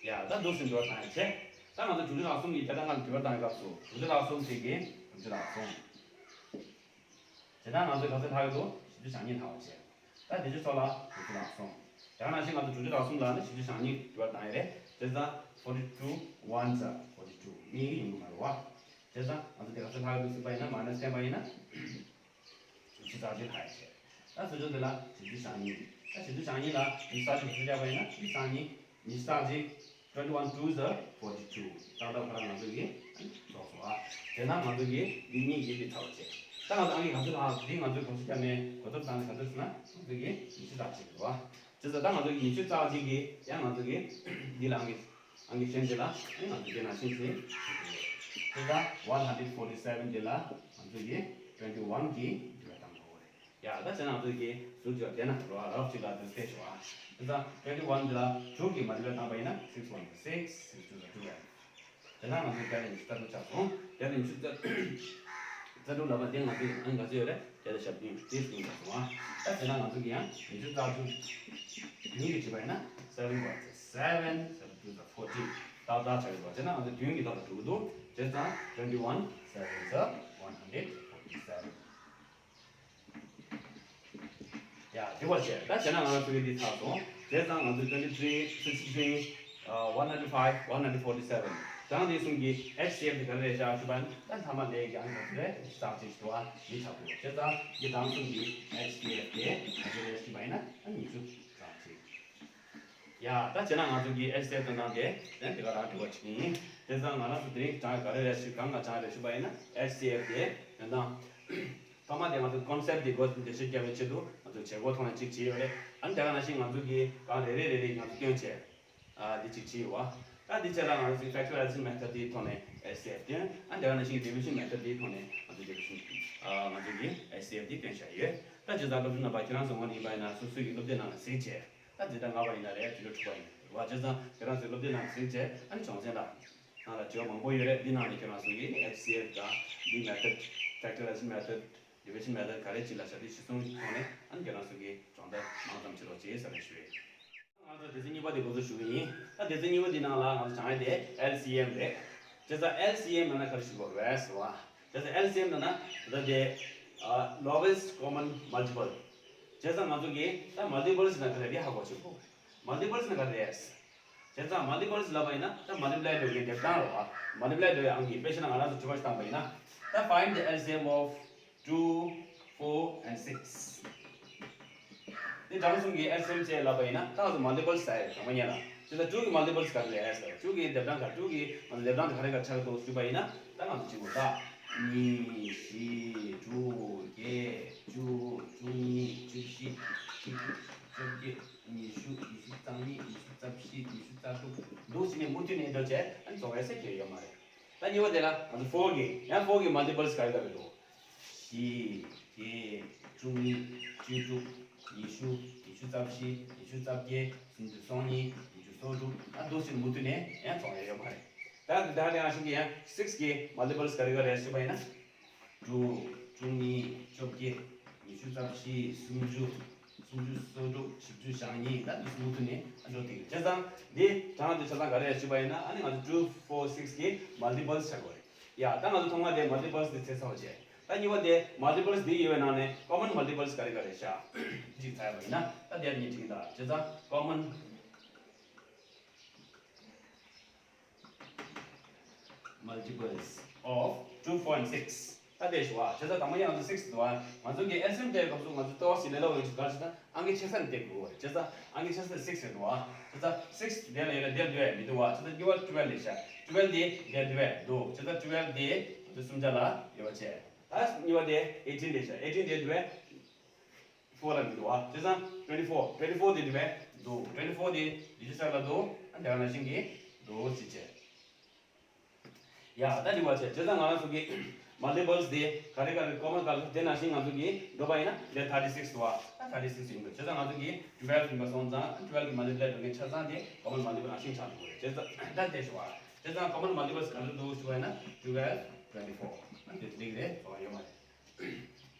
ཡ་ད་འདུག་སེ་divide བཏང་ཡ་བྱས། ད་ང་ཚོ་དྲུག་ཅུ་རེ་གསུམ་གྱིས་བརྒྱ་དང་ལྔ་ལ་divide བཏང་ཡ་སྐབས་སུ་དྲུག་ཅུ་རེ་གསུམ་དེ་གི་དྲུག་ཅུ་རེ་གསུམ། དེ་ན་ང་ཚོས་ག་ཚོད་ལྷག་གི་འདུག་བཞི་བཅུ་ཞེ་གཉིས་ལྷག་པ་བྱས། ད་དེ་ཚོ་ལ་དྲུག་ཅུ་རེ་གསུམ། དེ་ག་ནང་བཞིན་ང་ཚོ་དྲུག་ཅུ་རེ་གསུམ་ལ་ནི་བཞི་བཅུ་ཞེ་གཉིས་divide བཏང་ཡ་རེད། བྱས་ཙང་forty two ones are forty two གཉིས་ཡིན་དགོས་མ་རེད་པ། བྱས་ཙང་ང་ཚོ་དེ་ག་ཚོད་ལྷག་གི་འདུག་ཟེར་བ་ཡིན་ན། minus བཏང་པ་ཡིན་ན། ཉི་ཤུ་རྩ་གཅིག་ལྷག་ཡ་བྱས། ད་བཟོ་ཆོག་དེ་ལ་བཞི་བཅུ་ཞེ་གཉིས། ད་བཞི་བཅུ་ཞེ་གཉིས་ལ་ཉི་ཤུ་རྩ་གཅིག་བཟོ་བྱས་པ་ཡིན་ན། ཉི་ཤུ་རྩ་གཉིས། ཉི་ཤུ་རྩ་གཅིག twenty one twos are forty two། ཏག་ཏག་ཁོ་རང་ང་ཚོ་གིས་རྫོགས་སོང་ཨ། དེ་ན་ང་ཚོ་གིས་འདི་གཉིས་ཀྱིས་འདི་ཚར་བ་བྱས། ད་ང་ཚོ་ཨང་ཀི་ག་ཚོད་ལྷག་འདི་ང་ཚོས་གོ་ས་རྒྱབ་ནས་གོ་ཐོབ་བཏང་ནས་ག་ཚོད་ཟེར་ན། ང་ཚོ་གིས་ཉི་ཤུ་རྩ་གཅིག་རེད་བ། བྱས་ཙང་ད་ང་ཚོ་གིས་ཉི་ཤུ་རྩ་གཅིག་གིས་ཡང་ང་ཚོ་གིས་འདི་ལ་ཨང་ཀི་ཨང་ཀི་གཞན་དེ་ལ་ཨ་ནི་ང་ཚོ་དེ་ནང་བཞིན་བྱས། དེ་ལྟར་one hundred forty seven དེ་ལ་ང་ཚོ་གིས་twenty one གིས་divide བཏང་དགོས་རེད། ཡ་ད་བྱས་ན་ང་ཚོ་གིས་ཟུར་གྱི་དེ་ན་རོ་རབ་ཅིག་ལ་དེ་སྐད་ཤོག་ཨ། དེ་ལྟར་twenty one དེ་ལ་དྲུག་གིས་མ་divide བཏང་པ་ཡིན་ན། six one six six two twelve། དེ་ན་ང་ཚོ་བརྒྱ་དང་ཉི་ཤུ་རྩ་དྲུག་ཆགས་སོང་། བརྒྱ་དང་ཉི་ཤུ་རྩ་དྲུག་ལ་བ་དེ་ང་ཚོ་ཨ་ནི་ག་ཚོད་ཡོད་རེད། བརྒྱ་དང་ཞེ་བདུན། དེ་བདུན་ཆགས་སོང་ཨ། ད་དེ་ན་ང་ཚོ་གིས་ཡང་ཉི་ཤུ་རྩ་དྲུག་བདུན་གྱིས་བྲིས་པ་ཡིན་ན། seven one six seven seven two fourteen ཏག་ཏག་ཆགས་ཡོད་པ། དེ་ན་ང་ཚོ་བདུན་གྱི་ཐོག་ལ་འགྲོ་གི་འདུག་བྱས་ཙང་twenty one sevens are one hundred forty seven། ཡ་དེ་བ་བྱས། ད་བྱས་ན་ང་རང་ཚོ་གི་འདི་ཚར་སོང་། བྱས་ཙང་ང་ཚོ་twenty three sixty three one ninety five one hundred forty seven གྲངས་འདི་གསུམ་གྱི་H C F དེ་ག་རེ་རེད་ཤག་ཞུས་པ་ཡིན་ན། ད་མཐའ་མ་ལས་ཀྱང་ག་ཚོད་རེད། རྩ་གཅིག་ཞིག་འདུག་ཨ། འདི་ཆགས་འདུག་བྱས་ཙང་འདི་གྲངས་གསུམ་གྱི་H C F དེ་ག་ཚོད་རེད་ཞུས་པ་ཡིན་ན། ད་ཉི་ཤུ་རྩ་གཅིག་ཡ་ད་བྱས་ན་ང་ཚོ་གི་H C F སྟོན་སྟངས་དེ་དེ་ག་རང་འགྲིག་པ་ཅིག་ཡིན། དེ་ཙང་ང་རང་ཚོ་དེ་རིང་སྦྱང་ག་རེ་རེད་ཞུ། གང་ག་སྦྱང་རེད་ཞུས་པ་ཡིན་ན། H C F དེ་དོན་དང་ཐོག་མ་དེ་ང་ཚོ་concept དེ་འགོ་འདྲེན་བྱེད་རྒྱུ་བའི་ཆེད་དུ་ང་ཚོ་བྱེད་སྒོ་ཐོག་ནས་གཅིག་བྱས་ཡོད་རེད། ཨ་ནི་དེ་ག་ནང་བཞིན་ང་ཚོ་གི་གང་རེ་རེ་རེ་རེ་ང་ཚོ་སྟོན་བྱས། ཨ་འདི་གཅིག་བྱས་ཡོད་པ། ད་འདི་བྱས་ལ་ང་ཚོ་factorization method དེའི་ཐོག་ནས་H C F སྟོན། ཨ་དེ་ག་ནང་བཞིན་division method དེའི་ཐོག་ནས་ང་ཚོ་division ཨ་ང་ཚོ་གི་H C F དེ་སྟོན་བྱས་ཡོད། ད་བྱས་ཙང་སློབ་ཕྲུག་རྣམ་པ་ཁྱེད་རང་ཚོ་ངོ་ནས་ཡིན་པ་ཡིན་ན་སོ་སོའི་གི་སློབ་དེབ་ནང་ལ་གཟིགས་བྱས། ད་འཛིན་གྲྭ་ལྔ་པ་ཡིན་ན་རེད། དྲུག་ཅུ་དྲུག་པ་ཡིན་ན་རེད་བ། བྱས་ཙང་ཁྱེད་རང་ཚོའི་སློབ་དེབ་ནང་གཟིགས་བྱས། ཨ་ནི་སྦྱོང་ཚན་ལ་ནང་ལ་དྲི་བ་མང་པོ་ཡོད་རེད། འདི་ནང་ནས་ཁྱེད་རང་ཚོ་གིས་H C F དང་འདི་method, factorization method, division method ག་རེ་བྱེད་ལ་བྱ། དེ་གཞི་བཟུང་གི་ཐོག་ནས་ཨ་ནི་ཁྱེད་རང་ཚོ་གིས་སྦྱོང་བརྡར་མང་ཙམ་བྱེད་རོགས་བྱེད་ཟེར་ནས་ཞུ་ཡས། ང་ཚོ་སྡེ་ཚན་གཉིས་པ་དེ་འགོ་འཛུགས་ཞུ་གི་ཡིན། ད་སྡེ་ཚན་གཉིས་པ་དེ་ནང་ལ་ང་ཚོ་སྦྱང་ཡ་དེ་L C M རེད། བྱས་ཙང་L C M ནང་ན་ག་རེ་ཞུ་དགོས་རེད་ཟེར་བ། བྱས་ཙང་L C M ནང་ན་ད་དེ་ཨ་lowest common multiple། བྱས་ཙང་ང་ཚོ་གིས་ད་multiples ནང་ག་རེ་རེད་ཧ་གོ་ཆོག་གོ། Multiples ནང་ག་རེ་རེད། བྱས་ཙང་multiples ལབ་པ་ཡིན་ན་ད་multiply འགྲོ་མཁན་སྡེབ་གྲངས་རེད་བ། multiply འགྲོ་བའི་ཨང་ཀི་དཔེ་བཞག་ན་ང་རང་ཚོ་དྲི་བ་ཞིག་བཏང་པ་ཡིན་ན། ད་find the L C M of two, four and six། དེ་གྲངས་གསུམ་གྱི་L C M བྱས་ལབ་པ་ཡིན་ན་ད་ང་ཚོ་multiples ཟེར་ཡོད་གང་མ་ཉན་ལ། བྱས་ཙང་two གི་multiples ག་རེ་རེད་ཟེར། two གི་སྡེབ་གྲངས་ག། two གི་ང་ཚོ་སྡེབ་གྲངས་དེ་ག་རེ་ག་ཆགས་འདུག་ཞུས་པ་ཡིན་ན། ད་ང་ཚོ་གཅིག་པོ་ད་གཉིས་བཞི་དྲུག་བརྒྱད་བཅུ་བཅུ་གཉིས་བཅུ་བཞི་བཅུ་དྲུག་བཅོ་བརྒྱད་ཉི་ཤུ་ཉི་ཤུ་རྩ་གཉིས་ཉི་ཤུ་རྩ་བཞི་ཉི་ཤུ་རྩ་དྲུག་འདུག་ཟེར་ནས་མུ་མཐུད་ནས་འགྲོ་བྱས་ཨ་ནི་རྫོགས་པའི་ས་ཁྱེར་ཡོད་མ་རེད། ད་གཉིས་པ་དེ་ལ་ང་ཚོ་four གི་ཡང་four གི་multiples ག་རེ་ག་རེ་འདུག་བཞི་བརྒྱད་བཅུ་གཉིས་བཅུ་དྲུག་ཉི་ཤུ་ཉི་ཤུ་རྩ་བཞི་ཉི་ཤུ་རྩ་བརྒྱད་སུམ་ཅུ་སོ་གཉིས་ཉི་ཤུ་སོ་དྲུག་ཨ་འདུག་ཟེར་ནས་མུ་མཐུད་ནས་ཡང་རྫོགས་ཡ་ཡོད་མ་རེད། ད་ད་ནས་ཨ་ཤིང་གི་ཡང་six གི་multiples ག་རེ་ག་རེ་ཞུས་པ་ཡིན་ན། དྲུག་བཅུ་གཉིས་བཅོ་བརྒྱད་ཉི་ཤུ་རྩ་བཞི་སུམ་ཅུ་སུམ་ཅུ་སོ་དྲུག་བཞི་བཅུ་ཞེ་གཉིས། ད་འདི་མུ་མཐུད་ནས་ཨ་འགྲོ་དེ་ཡོད། བྱས་ཙང་འདི་གྲངས་འདི་ཆ་ཚང་ག་རེ་རེད་ཞུས་པ་ཡིན་ན། ཨ་ནི་ང་ཚོ་two, four, six གི་multiples ཆགས་དགོས་རེད། ཡ་ད་ང་ཚོ་ཐོག་མ་དེ་multiples འདི་བྱས་ཚར་བ་བྱས། ད་གཉིས་པ་དེ་multiples འདི་ཡོད་པའི་ནང་ནས་common multiples ག་རེ་ག་རེ་བཞག་ཅིག་ཚར་བ་ཡིན་ན། ད་དེར་ཉིན་དྲིན་ད་བྱས་ཙང་common multiples of two, four and six ད་དེ་ཞུ་བ། བྱས་ཙང་དང་པོ་ཡང་ང་ཚོ་six འདུག་བ། ང་ཚོ་གི་L C M སྟེར་སྐབས་སུ་ང་ཚོ་ལྟེ་བ་ཞིག་ལས་སླ་བོ་ཡིན་ཚུལ་ག་རེ་ཟེར་ན་ཨང་ཀི་ཆེ་ས་ནས་སྟེར་དགོས་བ་རེད། བྱས་ཙང་ཨང་ཀི་ཆེ་ས་དེ་six རེད་འདུག་བ། བྱས་ཙང་six དེ་ལ་ཡོད་ན་དེར་འདུག་བས་མི་འདུག་བ། བྱས་ཙང་གཉིས་པ་twelve ལས་བཞག twelve དེ་དེར་འདུག་བས་འདུག་བྱས་ཙང་twelve དེ་ང་ཚོ་གསུམ་ཆ་ལ་ཡོད་པ་བྱས། ད་གཉིས་པ་དེ་eighteen ལས་བཞག eighteen དེར་འདུག་བས། four ལ་མི་འདུག་བ། བྱས་ཙང་twenty four twenty four དེ་འདུག་བས་འདུག twenty four དེ་ཉི་ཤུ་རྩ་ལ་འདུག་ཨ་དེ་ག་ནང་བཞིན་གྱི་འདུག་ཟེར་བྱས། ཡ་ད་འདི་བ་བྱས། བྱས་ཙང་ང་རང་ཚོ་གི་multiples དེ་ག་རེ་ག་རེ་common ག་རེ་དེ་ནང་བཞིན་ང་ཚོ་གི་འགྲོ་པ་ཡིན་ན་དེ་thirty six འདུག་བ། ད་thirty six ཡིན་འདུག་བྱས་ཙང་ང་ཚོ་གི་twelve ཡིན་པ་སོང་ཙང་twelve གི་multiply འགྲོ་མཁན་ཆ་ཚང་དེ་common multiple ནང་བཞིན་ཆགས་འདུག་བས། བྱས་ཙང་ད་དེ་ཞུ་བ། བྱས་ཙང་common multiples ག་རེ་འདུག་ཞུ་བ་ཡིན་ན་twelve twenty four ཨ་དེ་དེ་འདྲ་གི་རེད། རྫོགས་ཡོད་མ་རེད།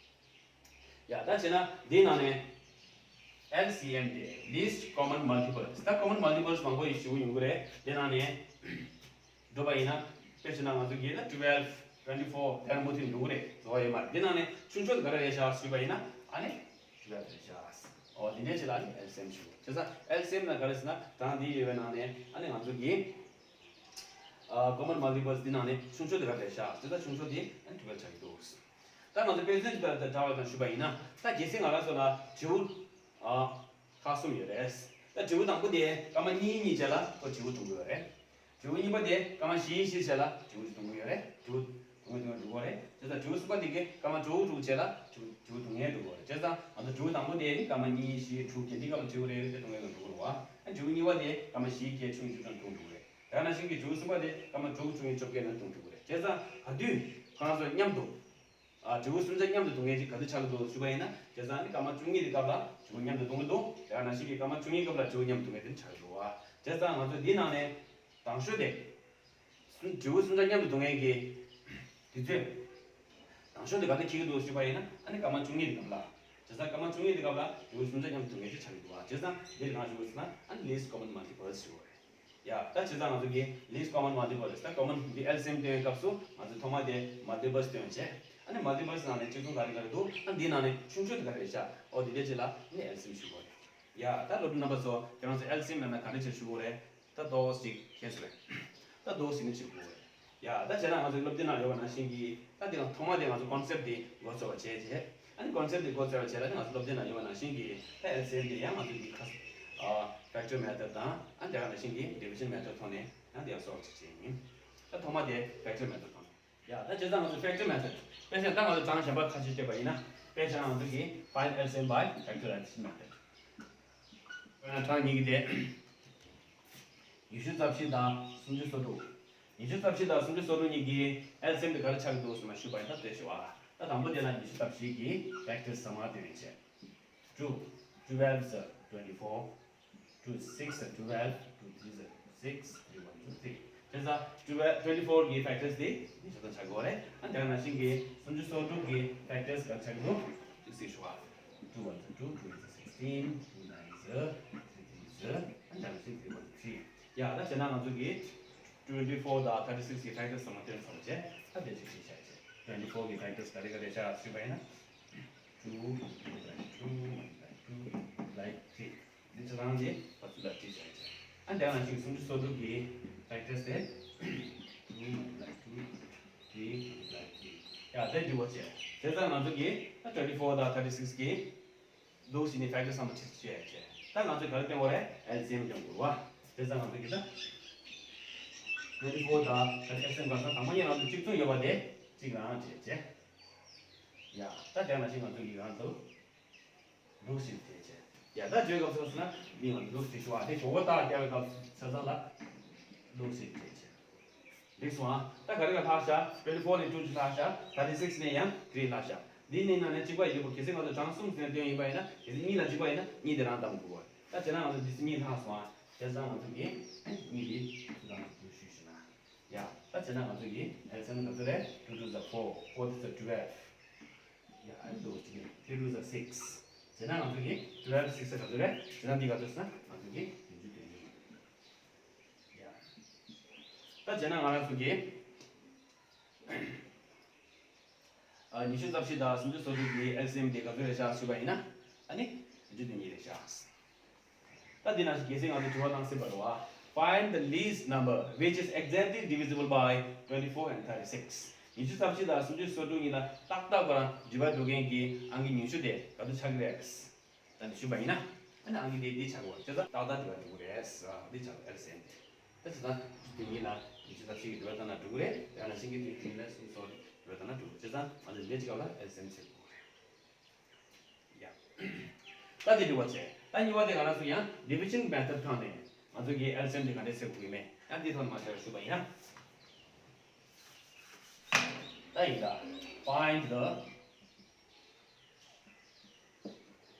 ཡ་ད་བྱས་ན་འདིའི་ནང་ནས་L C M དེ་least common multiples ད་common multiples མང་པོ་ཞིག་ཞུ་གི་ཡོང་གི་རེད། དེ་ནང་ནས་འགྲོ་པ་ཡིན་ན་དཔེ་བྱས་ན་ང་ཚོ་གིས་ད་twelve twenty four དེ་རང་མུ་མཐུད་འགྲོ་གི་རེད། རྫོགས་ཡོད་མ་རེད། དེ་ནང་ནས་ཆུང་ཤོས་དེ་ག་རེ་རེད་ཤག་ཞུས་པ་ཡིན་ན་ཨ་ནི་twelve རེད་ཤག་འོ་དེ་འདྲའི་ཆེད་ལ་ཨ་ནི་L C M ཞུ། བྱས་ཙང་L C M ལ་ག་རེ་ཟེར་ན་གྲངས་འདི་ཡོད་པའི་ནང་ནས་ཨ་ནི་ང་ཚོ་གིས་ཨ་common multiples འདི་ནང་ནས་ཆུང་ཤོས་དེ་ག་རེ་རེད་ཤག་ཟེར་ན་ཆུང་ཤོས་དེ་ཨ་ནི་twelve ཆགས་ཀྱི་འདུག་ད་ང་ཚོ་དཔེ་མཚོན་ཅིག་དང་སྦྲགས་པ་དང་ཞུས་པ་ཡིན་ན། ད་གལ་སྲིད་ང་རང་ཚོ་ལ་དྲིལ་བུ་ཨ་ཁག་གསུམ་ཡོད་རེད། ད་དྲིལ་བུ་དང་པོ་དེ་སྐར་མ་གཉིས་གཉིས་བྱས་ལ་ཁོ་དྲིལ་བུ་གཏོང་གི་ཡོད་རེད། དྲིལ་བུ་གཉིས་པ་དེ་སྐར་མ་བཞི་བཞི་བྱས་ལ་དྲིལ་བུ་གཏོང་གི་ཡོད་རེད། དྲིལ་བུ་གཏོང་གི་གཏོང་གི་འགྲོ་གི་རེད། དེ་ལྟར་དྲིལ་བུ་གསུམ་པ་དེ་གི་སྐར་མ་དྲུག་དྲུག་བྱས་ལ་དྲིལ་བུ་དྲིལ་བུ་གཏོང་ཡས་འགྲོ་གི་རེད། བྱས་ཙང་ང་ཚོ་དྲིལ་བུ་དང་པོ་དེ་ནི་སྐར་མ་གཉིས་བཞི་དྲུག་བརྒྱད་འདི་སྐབས་ལ་དྲིལ་བུ་རེ་རེ་དེ་གཏོང་ཡས་འགྲོ་གི་རེད་བ། ཨ་དྲིལ་བུ་གཉིས་པ་དེ་སྐར་མ་བཞི་བརྒྱད་བཅུ་གཉིས་བཅུ་གྲངས་གཏོང་འགྲོ་གི་རེད། དེ་ནང་བཞིན་གྱི་དྲིལ་བུ་གསུམ་པ་དེ་སྐར་མ་དྲུག་བཅུ་གཉིས་བཅོ་བརྒྱད་ནང་གཏོང་འགྲོ་གི་རེད། བྱས་ཙང་ག་དུས་ཁོ་རང་ཚོ་མཉམ་དུ་ཨ་དྲིལ་བུ་གསུམ་ཆ་མཉམ་དུ་གཏོང་མཁན་ཅིག་ག་དུས་ཆགས་ཀྱི་འདུག་ཞུས་པ་ཡིན་ན། བྱས་ཙང་ནི་སྐར་མ་བཅུ་གཉིས་དེ་སྐབས་ལ་དྲིལ་བུ་མཉམ་དུ་གཏོང་གི་འདུག་དེ་ག་ནང་བཞིན་གྱི་སྐར་མ་བཅུ་གཉིས་སྐབས་ལ་དྲིལ་བུ་མཉམ་དུ་གཏོང་མཁན་དེ་ཆགས་ཀྱི་འདུག་བ། བྱས་ཙང་ང་ཚོ་འདིའི་ནང་ནས་དང་ཤོས་དེ། གསུམ་དྲིལ་བུ་གསུམ་ཆ་མཉམ་དུ་གཏོང་མཁན་གྱི་དུས་ཚོད། དང་ཤོས་དེ་ག་དུས་འཁེལ་གྱི་འདུག་ཞུས་པ་ཡིན་ན། ཨ་ནི་སྐར་མ་བཅུ་གཉིས་དེ་སྐབས་ལ། བྱས་ཙང་སྐར་མ་བཅུ་གཉིས་དེ་སྐབས་ལ་དྲིལ་བུ་གསུམ་ཆ་མཉམ་དུ་གཏོང་མཁན་ཅིག་ཆགས་ཀྱི་འདུག་བ། བྱས་ཙང་འདིར་གང་ཞུ་དགོས་ཟེར་ན་ཨ་ནི་least common multiples ཞུ་དགོས་རེད། ཡ་ད་བྱས་ཙང་ང་ཚོ་གིས་least common multiples ད་common འདི་L C M སྟོན་པའི་སྐབས་སུ་ང་ཚོས་ཐོག་མ་དེ་multiples སྟོན་བྱས། ཨ་ནི་multiples ནང་ནས་གཅིག་མཚུངས་ག་རེ་ག་རེ་འདུག་ཨ་འདིའི་ནང་ནས་ཆུང་ཤོས་དེ་ག་རེ་རེད་ཤག་འོ་འདི་འདྲ་ཅིག་ལ་ནི་L C M ཞུ་དགོས་རེད། ཡ་ད་སློབ་ཕྲུག་རྣམ་པ་ཚོ་ཁྱེད་རང་ཚོ་L C M ལབ་ན་ག་འདྲ་ཅིག་ཞུ་དགོས་རེད། ད་ཏོག་ཙམ་ཅིག་མཁྱེན་སོང་རེད། ད་ཏོག་ཙམ་ནི་ཅིག་དགོས་རེད། ཡ་ད་བྱས་ན་ང་ཚོ་སློབ་དེབ་ནང་ཡོད་པ་ནང་བཞིན་གྱི་ད་འདི་ལ་ཐོག་མ་དེ་ང་ཚོ་concept དེ་མགོ་ཚོས་པ་བྱས་རྗེས། ཨ་ནི་concept དེ་མགོ་ཚོས་པ་བྱས་ལ་ནི་ང་ཚོ་སློབ་དེབ་ནང་ཡོད་པ་ནང་བཞིན་གྱི་ད་L C M དེ་ཡང་ང་ཚོ་གི་ཁ་ཨ་factor method དང་ཨ་དེ་ག་ནང་བཞིན་གྱི་division method ཐོག་ནས་ཡང་དེ་ཡང་solve བྱེད་ཀྱི་ཡིན། ད་ཐོག་མ་དེ་factor method ཐོག་ནས། ཡ་ད་བྱས་ཙང་ང་ཚོ་factor method དཔེ་བཞག་ད་ང་ཚོ་གྲངས་གཞན་པ་ཁ་ཤས་བཤད་པ་ཡིན་ན། དཔེ་བཞག་ང་ཚོ་གི་find L C M by factorization method དཔེར་ན་གྲངས་གཉིས་ཀྱི་དེ། ཉི་ཤུ་རྩ་བཞི་དང་སུམ་ཅུ་སོ་དྲུག་ཉི་ཤུ་རྩ་བཞི་དང་སུམ་ཅུ་སོ་དྲུག་གཉིས་ཀྱི་L C M དེ་ག་རེ་ཆགས་ཀྱི་འདུག་ཟེར་ན་ཞུས་པ་ཡིན་ན་དེ་ཞུ་བ། ད་དང་པོ་དེ་ལ་ཉི་ཤུ་རྩ་བཞི་གི་factors ཚང་མ་སྟོན་བྱས། two, twelve is twenty four, two six is twelve, two three is six, three one is three བྱས་ཙང་twelve twenty four གི་factors དེ་ཉི་ཤུ་དང་ཆགས་དགོས་རེད། ཨ་དེ་ག་ནང་བཞིན་གྱི་སུམ་ཅུ་སོ་དྲུག་གི་factors ག་རེ་ཆགས་ཀྱི་འདུག two six ཞུ་བ། two one is two, two eight is sixteen, two nine is three three is ཡ་ད་བྱས་ན་ང་ཚོ་གི་twenty four དང་thirty six གི་factors ཚང་མ་སྟོན་ཚར་བ་བྱས། ད་དེ་ཅིག་ཅིག་བྱས་བྱས། twenty four གི་factors ག་རེ་ག་རེ་བྱ་ཞུས་པ་ཡིན་ན། two multiply two multiply two multiply three འདི་ཚོ་རང་གི་བར་ཚུལ་ལ་བྲིས་བྱས་བྱས། ཨ་འདི་ནང་བཞིན་སུམ་ཅུ་སོ་དྲུག་གི་factors དེ། two multiply two three multiply three ཡ་དེ་འདྲི་བ་བྱས། བྱས་ཙང་ང་ཚོ་གི་ད་twenty four དང་thirty six གི་འདུག་ཟིན་ནས་factors ཚང་མ་ཕྱིར་བཅོས་བྱས། ད་ང་ཚོས་ག་རེ་སྟོན་དགོས་རེད། L C M སྟོན་དགོས་རེད་བ། བྱས་ཙང་ང་ཚོ་གི་ད་twenty four དང་ད་L C M ག་ས་དང་པོ་ཉིད་རང་ཚོ་གཅིག་མཚུངས་ཡོད་པ་དེ་གཅིག་རང་བྱས་བྱས། ཡ་ད་དེ་ནང་བཞིན་ང་ཚོ་གི་རང་ཚོ་འདུག་ཟིན་བྱས་བྱས། ཡ་ད་བརྗོད་སྐབས་སུ་ན་མིང་ང་འདུག་ཟིན་ཞུ་བ་དེ་གཞུག་གུ་རྟགས་བསྐྱལ་བའི་སྐབས་ཆ་ཚང་ལ་འདུག་ཟིན་བྱས་བྱས། ལེགས་སོང་ཨ། ད་ག་རེ་ག་ལྷག་ཤག twenty four ནས་two ཅིག་ལྷག་ཤག thirty six ནས་ཡང་three ལྷག་ཤག་འདི་གཉིས་ནང་ནས་གཅིག་པ་ཡོད་པ་གལ་སྲིད་ང་ཚོ་གྲངས་གསུམ་ཟིན་སྟོན་ཡིན་པ་ཡིན་ན། གལ་སྲིད་གཉིས་ལ་གཅིག་པ་ཡིན་ན་གཉིས་དེ་རང་བདམས་དགོས་པ། ད་བྱས་ན་ང་ཚོ་འདི་ཚོ་གཉིས་ལྷག་སོང་ཨ། བྱས་ཙང་ང་ཚོ་གིས་གཉིས་འདི་ཚོ་རང་དུ་ཞུས་ཞུས་ན། ཡ་ད་བྱས་ན་ང་ཚོ་གིས་L C M ག་ཚོད་རེད། two two is four, four three is twelve. ཡ་ཨ་འདུག་ཅིག three two is six. བྱས་ན་ང་ཚོ་གིས་twelve six ག་ཚོད་རེད། བྱས་ན་འདི་ག་ཚོད་ཟེར་ན་ང་ཚོ་གིས་བདུན་ཅུ་དོན་གཉིས། ཡ། ད་བྱས་ན་ང་རང་ཚོ་གིས་ཨ་ཉི་ཤུ་རྩ་བཞི་དང་སུམ་ཅུ་སོ་དྲུག་གི་L C M དེ་ག་ཚོད་རེད་ཤག་ཞུས་པ་ཡིན་ན། ཨ་ནི་བདུན་ཅུ་དོན་གཉིས་རེད་ཤག་ད་འདི་ནང་བཞིན་གལ་སྲིད་ང་ཚོས་དྲི་བ་བཏང་སྲིད་པ་རེད་བ། Find the least number which is exactly divisible by twenty four and thirty six. ཉི་ཤུ་རྩ་བཞི་དང་སུམ་ཅུ་སོ་དྲུག་གཉིས་ལ་ཏག་ཏག་ཁོ་རང་divide འགྲོ་མཁན་གྱི་ཨང་ཀི་ཉུང་ཤོས་དེ་ག་ཚོད་ཆགས་ཀྱི་རེད། ད་འདི་ཞུས་པ་ཡིན་ན། ཨ་ནི་ཨང་ཀི་དེ་འདི་ཆགས་ཀྱི་རེད། བྱས་ཙང་ཏག་ཏག་divide འགྲོ་གི་རེད་ཟེར་བ་འདི་ཆགས་ཀྱི་རེད་ཟེར་ཏེ། ད་བྱས་ཙང་དེ་གཉིས་ལ་ཉི་ཤུ་རྩ་བཞི་གི་divide བཏང་ན་འགྲོ་གི་རེད། ཡང་ན་ཤིང་གི་དེ་གཉིས་ལ་སུམ་ཅུ་སོ་དྲུག་divide བཏང་ན་འགྲོ་གི་རེད། བྱས་ཙང་ང་ཚོ་འདི་གཅིག་ལ་L C M བྱེད་དགོས་རེད། ཡ། ད་དེ་འགྲིག་པ་བྱས། ད་གཉིས་པ་དེ་ང་རང་ཚོ་ཡང་division method ཐོག་ནས་ང་ཚོ་གི་L C M དེ་ག་འདྲས་བྱེད་དགོས་ཀྱི་མེད། ཡང་འདི་ཐོག་ནས་མར་ཞུ་བ་ཡིན་ན། ད་ཡིན་ད། Find the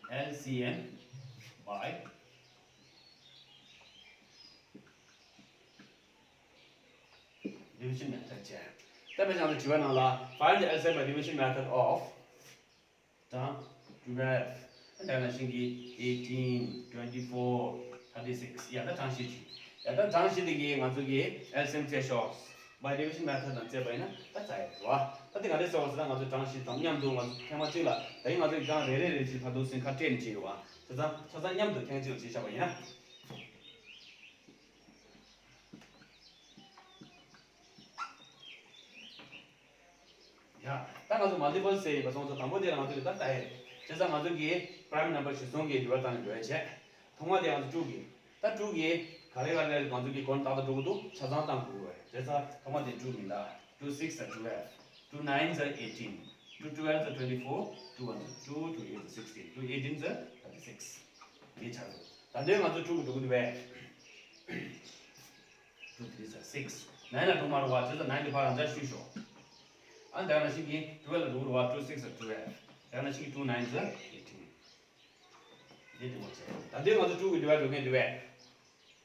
L C M by division method བྱས། ད་དཔེ་ཆ་ནང་དུ་དྲི་བའི་ནང་ལ། Find the L C M by division method of དང་twelve། ད་ནང་བཞིན་གྱི་eighteen, twenty four, thirty six ཡ་ད་གྲངས་གཞི་ཅིག་ཡ་ད་གྲངས་གཞི་དེ་གིས་ང་ཚོ་གི་L C M བཙལ་ཤོག by division method དང་བཙལ་བ་ཡིན་ན་ད་རྩ་ཡ་རེད་བ། ད་དེ་ག་རེ་ཟེར་བ་ཟེར་ན། ང་ཚོ་གྲངས་གཞི་དང་མཉམ་དུ་ང་ཚོ་ཐེངས་མ་གཅིག་ལ། ད་ཡིན་ང་ཚོ་གི་གྲངས་རེ་རེ་རེ་བཞིན་ཕར་འདུག་སེ་ཁ་སྤྲད་ནས་བྱས་ཡོད་བ། བྱས་ཙང་ཆ་ཚང་མཉམ་དུ་ཐེངས་གཅིག་ལ་བྱས་བཞག་པ་ཡིན་ན། ཡ། ད་ང་ཚོ་multiple ཟེར་ཡོད་པ་སོང་ཙང་དང་པོ་དེ་ལ་ང་ཚོ་གི་ད་ལྟ་ཡ། བྱས་ཙང་ང་ཚོ་གི་prime number གཞིར་བཟུང་གི་divide བཏང་ནས་འགྲོ་ཡ་བྱས། ཐོག་མ་དེ་ང་ཚོ་དྲུག་གི། ད་དྲུག་གི་ག་རེ་ག་རེ་ང་ཚོ་གི་གོང་ཏག་ཏག་འགྲོ་གི་འདུག་ཆ་ཚང་བཏང་དགོས་རེད། བྱས་ཙང་ཐོག་མ་དེ་དྲུག་མིན་ད། Two six are twelve, two nines are eighteen, two twelves are twenty four, two ones are two, two eights are sixteen, two eighteens are thirty six. འདི་ཆགས་འདུག་ད་ལྟའི་ང་ཚོ་དྲུག་གི་འགྲོ་གི་འདུག་བས། Two threes are six. Nine ལ་དྲུག་མ་རུང་བ་བྱས་ཙང་nine དེ་ཕར་རང་འཇགས་བཞག་ཤོག་ཨ་ནི་དེ་ནང་བཞིན་གྱི་twelve ལ་དྲུག་རུང་བ། Two six are twelve. དེ་ནང་བཞིན་གྱི་two nines are eighteen. འདི་འདྲ་བོ་བྱས། ད་ལྟའི་ང་ཚོ་དྲུག་གི་divide འགྲོ་མཁན་འདི་བས།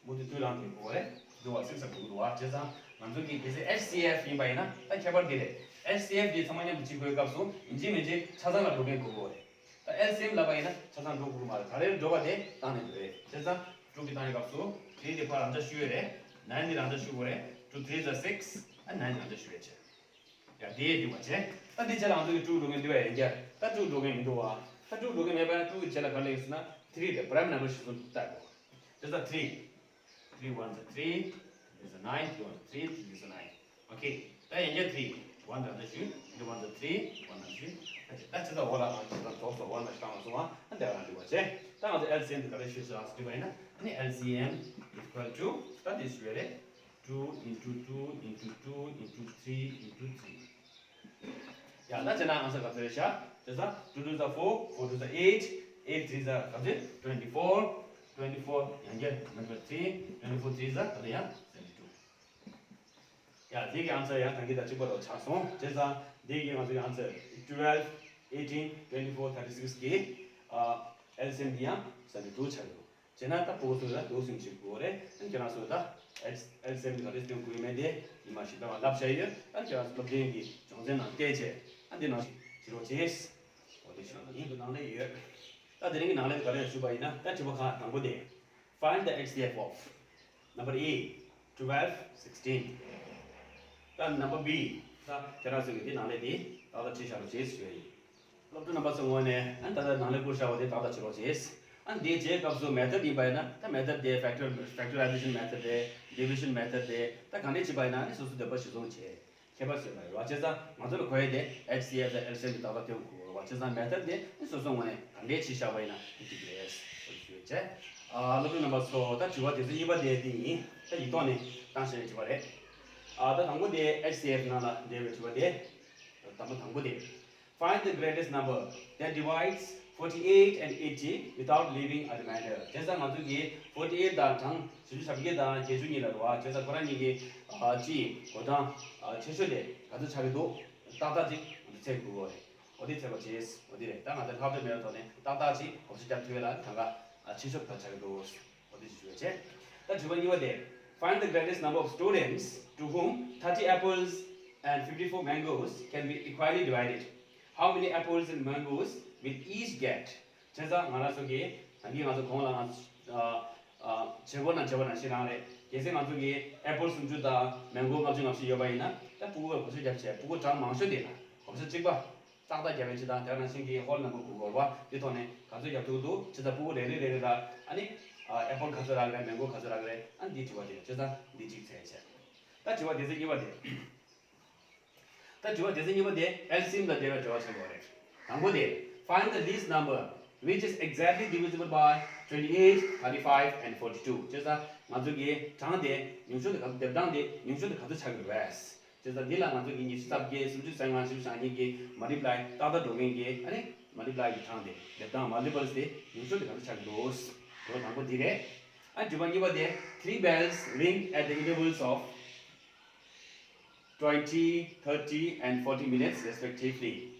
མུ་མཐུད་དུས་རང་དེ་དགོས་རེད། འདི་བ་six ལ་དྲུག་འདུག་བ། བྱས་ཙང་ང་ཚོ་གི་གལ་སྲིད་H C F ཡིན་པ་ཡིན་ན་ད་ཁྱད་པར་འདི་རེད། H C F འདི་ཚང་མ་མཉམ་དུ་གཅིག་པའི་སྐབས་སུ་ཡིན་གཅིག་མིན་གཅིག་ཆ་ཚང་ལ་འགྲོ་མཁན་དགོས་དགོས་རེད། ད་L C M ལབ་པ་ཡིན་ན་ཆ་ཚང་འགྲོ་དགོས་ཀྱི་མ་རེད། ག་རེར་འགྲོ་བ་དེ་བཏང་ནས་འགྲོ་རེད། བྱས་ཙང་དྲུག་གི་བཏང་བའི་སྐབས་སུ་three འདི་ཕར་རང་འཇགས་བཞག་ཡོད་རེད། Nine འདི་རང་འཇགས་བཞག་དགོས་རེད། Two threes are six. ཨ་nine འདི་རང་འཇགས་བཞག་ཡོད་བྱས། ཡ་དེ་འདི་བ་བྱས། ད་འདི་བྱས་ལ་ང་ཚོ་གི་དྲུག་འགྲོ་མཁན་འདི་བས་ཡིན་ཀྱང་ད་དྲུག་འགྲོ་མཁན་མི་འདུག་བ། ད་དྲུག་འགྲོ་མཁན་མེད་པ་ཡིན་ན་དྲུག་གི་རྗེས་ལ་ག་རེ་སླེབས་ཟེར་ན་three རེད། Prime number གཞིར་བཟུང་བལྟ་དགོས། བྱས་ཙང་three. Three ones are three, three is a nine, three ones are three, three is a nine. Okay. ད་ཡིན་ཀྱང་three, one རང་འཇགས་བཞག་འདི་one is a three, one is a three. ད་ཅི་ད་ཅི་ད་འོ་ལ་ང་ཅི་ད་རྫོགས་སོ་one ལ་བཏང་སོང་བ། ཨ་འདི་རང་འདི་བ་བྱས། ད་ང་ཚོ L C M འདི་ག་རེ་ཞུས་ཟེར་ལ་ཟེར་བ་ཡིན་ན་ཨ་ནི་L C M equal to ད་འདི་ཞུ་བ་རེད། Two into two into two into three into three. ཡ་ད་བྱས་ན་answer ག་ཚོད་རེད་ཤག་བྱས་ཙང་two twos are four, four twos are eight, eight threes are ག་ཚོད། Twenty four, twenty four ཡང་བསྐྱར་number three, twenty four threes are ག་ཚོད་ཡང་seventy two. ཡ་དེ་གི་answer ཡང་ད་གིན་དང་གཅིག་པ་རུ་ཆགས་སོང་། བྱས་ཙང་དེ་གི་ང་ཚོའི་answer twelve, eighteen, twenty four, thirty six གི་ཨ་L C M འདི་ཡང་seventy two ཆགས་ཡོད། བྱས་ན་ད་ཕྲུ་གུ་ཚོས་ད་འདུག་སེ་བྱེད་དགོས་རེད། ཨ་ཁྱེད་རང་ཚོས་ད་L C M འདི་ག་རེ་སྟོན་དགོས་ཡོད་མེད་དེ་ཉི་མ་ཞིག་ད་བ་ལབ་བྱས་ཡོད། ཨ་ཁྱེད་རང་ཚོ་སློབ་ཚན་གྱི་སྦྱོང་ཚན་ནང་བལྟས་བྱས་ཨ་འདི་ནང་བཞིན་བྱེད་རོགས་བྱེད། འོ་དེ་ཞུ་ཡིན། དུ་ནང་ལས་ཡོད། ད་དེ་རིང་གི་ནང་ལས་ག་རེ་ཞུས་པ་ཡིན་ན་ད་དྲི་བ་ཁག་དང་པོ་དེ། Find the H C F of number A, twelve, sixteen. ད་number B ད་ཁྱེད་རང་ཚོས་ཀྱི་དེ་ནང་ལས་དེ་ཏག་ཏག་བྲིས་བཞག་རོགས་བྱེད་ཞུ་ཡ་ཡིན། སློབ་ཕྲུག་རྣམ་པ་ཚོའི་ངོས་ནས་ཨ་ནི་ད་ལྟ་ནང་ལས་བསྐུར་བཞག་པ་དེ་ཏག་ཏག་བྱེད་རོགས་བྱེད། ཨ་ནི་དེའི་རྗེས་སྐབས་སུ་method ཡིན་པ་ཡིན་ན་ད་method དེ་factor factorization method རེད། division method རེད། ད་གང་འདྲས་བྱེད་པ་ཡིན་ན་ཨ་ནི་སོ་སོ་འདོད་པ་གཞིར་བཟུང་བྱེད། ཁྱད་པར་ཟེར་བ་རེད་བ། བྱས་ཙང་ང་ཚོ་ལ་གོ་ཡས་དེ་H C F དང་L C M དེ་ཏག་ཏག་སྟོན་དགོས་རེད་བ། བྱས་ཙང་method དེ་ཨ་ནི་སོ་སོའི་ངོས་ནས་གང་འདྲས་བྱས་བཞག་པ་ཡིན་ན་ཨ་ནི་འགྲིག་གི་རེད་ཟེར་ཞུ་ཡ་བྱས། ཨ་སློབ་ཕྲུག་རྣམ་པ་ཚོ་ད་དྲི་བ་དེ་ཚོ་གཉིས་པ་དེ་དེ་ཡིན། ད་ཡིག་ཐོག་ནས་བཏང་བཞག་པའི་དྲི་བ་རེད། ཨ་ད་དང་པོ་དེ་H C F ནང་ལ་འབྲེལ་བའི་དྲི་བ་དེ། དང་པོ་དང་པོ་དེ། Find the greatest number that divides forty-eight and eighty without leaving a remainder. བྱས་ཙང་ང་ཚོ་གིས་forty eight དང་གྲངས་བཞི་བཅུ་ཞེ་བརྒྱད་དང་བརྒྱད་ཅུ་གཉིས་ལ་རེད་བ། བྱས་ཙང་ཁོ་རང་གཉིས་ཀྱི་ཨ་སྤྱིའི་འགྲོ་སྟངས་ཨ་ཆེ་ཤོས་དེ་ག་ཚོད་ཆགས་ཀྱི་འདུག་ཏག་ཏག་ཅིག་ང་ཚོ་ཚད་དགོས་ཀྱི་རེད། འོ་དེ་ཚད་པ་བྱས། འོ་དེ་རེད། ད་ང་ཚོ་ལྷག་འཕྲོས་མེད་པའི་ཐོག་ནས་ཏག་ཏག་ཅིག་བགོ་བཤའ་རྒྱབ་ཐུབ་ཡས་ལ་གང་ག་ཨ་ཆེ་ཤོས་ག་ཆགས་ཀྱི་འདུག་འོ་དེ་ཞིག་ཞུ་བ་བྱས། ད་དྲི་བ་གཉིས་པ་དེ། Find the greatest number of students to whom thirty apples and fifty-four mangoes can be equally divided. How many apples and mangoes will each get? བྱས་ཙང་ང་རང་ཚོ་གིས་ད་གིན་ང་ཚོ་གོང་ལ་ང་ཚོ་ཨ་ཨ་བྱེད་སྒོ་ནང་བྱས་པ་ནང་བཞིན་རང་རེད། གལ་སྲིད་ང་ཚོ་གིས་apple སུམ་ཅུ་དང་mango ལྔ་བཅུ་ང་བཞི་ཡོད་པ་ཡིན་ན། ད་ཕྲུ་གུ་བ་བགོ་བཤའ་རྒྱབ་བྱས་ཕྲུ་གུ་གྲངས་མང་ཤོས་དེ་ལ་བགོ་བཤའ་གཅིག་པ་ཏག་ཏག་རྒྱབ་པའི་ཕྱིར་དང་། དེ་ནང་བཞིན་གྱི་whole number དགོས་ཀྱི་རེད་བ། དེ་ཐོག་ནས་ག་ཚོད་རྒྱབ་ཐུབ་འདུག་བྱས་ཙང་ཕྲུ་གུ་རེ་རེ་རེ་རེ་ལ་ཨ་ནི་ཨ་apple ག་ཚོད་རག་གི་རེད། mango ག་ཚོད་རག་གི་རེད། ཨ་ནི་འདི་དྲི་བ་དེ་རེད། བྱས་ཙང་འདི་གཅིག་བྱས་བྱས། ད་དྲི་བ་སྡེ་ཚན་གཉིས་པ་དེ། ད་དྲི་བ་སྡེ་ཚན་གཉིས་པ་དེ་L C M དང་འབྲེལ་བའི་དྲི་བ་ཆགས་ཀྱི་ཡོད་རེད། དང་པོ་དེ། Find the least number which is exactly divisible by twenty eight, thirty five and forty two. བྱས་ཙང་ང་ཚོ་གི་གྲངས་དེ་ཉུང་ཤོས་དེ་ག་ཚོད། སྡེབ་གྲངས་དེ་ཉུང་ཤོས་དེ་ག་ཚོད་ཆགས་ཀྱི་རེད། བྱས་ཙང་འདི་ལ་ང་ཚོ་གི་ཉི་ཤུ་རྩ་བརྒྱད། སུམ་ཅུ་རྩ་ལྔ། བཞི་བཅུ་ཞེ་གཉིས་ཀྱི་multiply ཏག་ཏག་འགྲོ་མཁན་གྱི་ཨ་ནི་multiply གི་གྲངས་དེ། སྡེབ་གྲངས་multiples དེ་ཉུང་ཤོས་དེ་ག་ཚོད་ཆགས་ཀྱི་འདུག་དྲི་བ་དང་པོ་འདི་རེད། ཨ་དྲི་བ་གཉིས་པ་དེ། Three bells ring at the intervals of twenty, thirty and forty minutes respectively.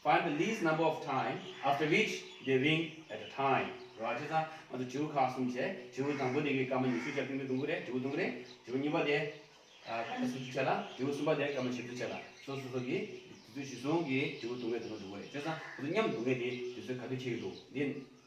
Find the least number of time after which they ring at a time. རེད་བ། བྱས་ཙང་ང་ཚོ་དྲིལ་བུ་ཁག་གསུམ་བྱས། དྲིལ་བུ་དང་པོ་དེ་གི་སྐར་མ་ཉི་ཤུ་ཆ་ཏིང་ཏིང་རྡུང་གི་རེད། དྲིལ་བུ་རྡུང་གི་རེད། དྲིལ་བུ་གཉིས་པ་དེ་ཨ་སྐར་མ་སུམ་ཅུ་ཆ་ལ། དྲིལ་བུ་གསུམ་པ་དེ་སྐར་མ་ཞེ་དྲུག་ཆ་ལ། སོ་སོ་སོ་གི་དུས་ཚོད་གཞིར་བཟུང་གི་དྲིལ་བུ་རྡུང་གི་དུས་ཚོད་རྡུང་གི་རེད། བྱས་ཙང་ང་ཚོ་མཉམ་རྡུང་གི་དེ་དུས་ཚོད་ག་དུས་འཁེལ་གི་འདུག་འདི་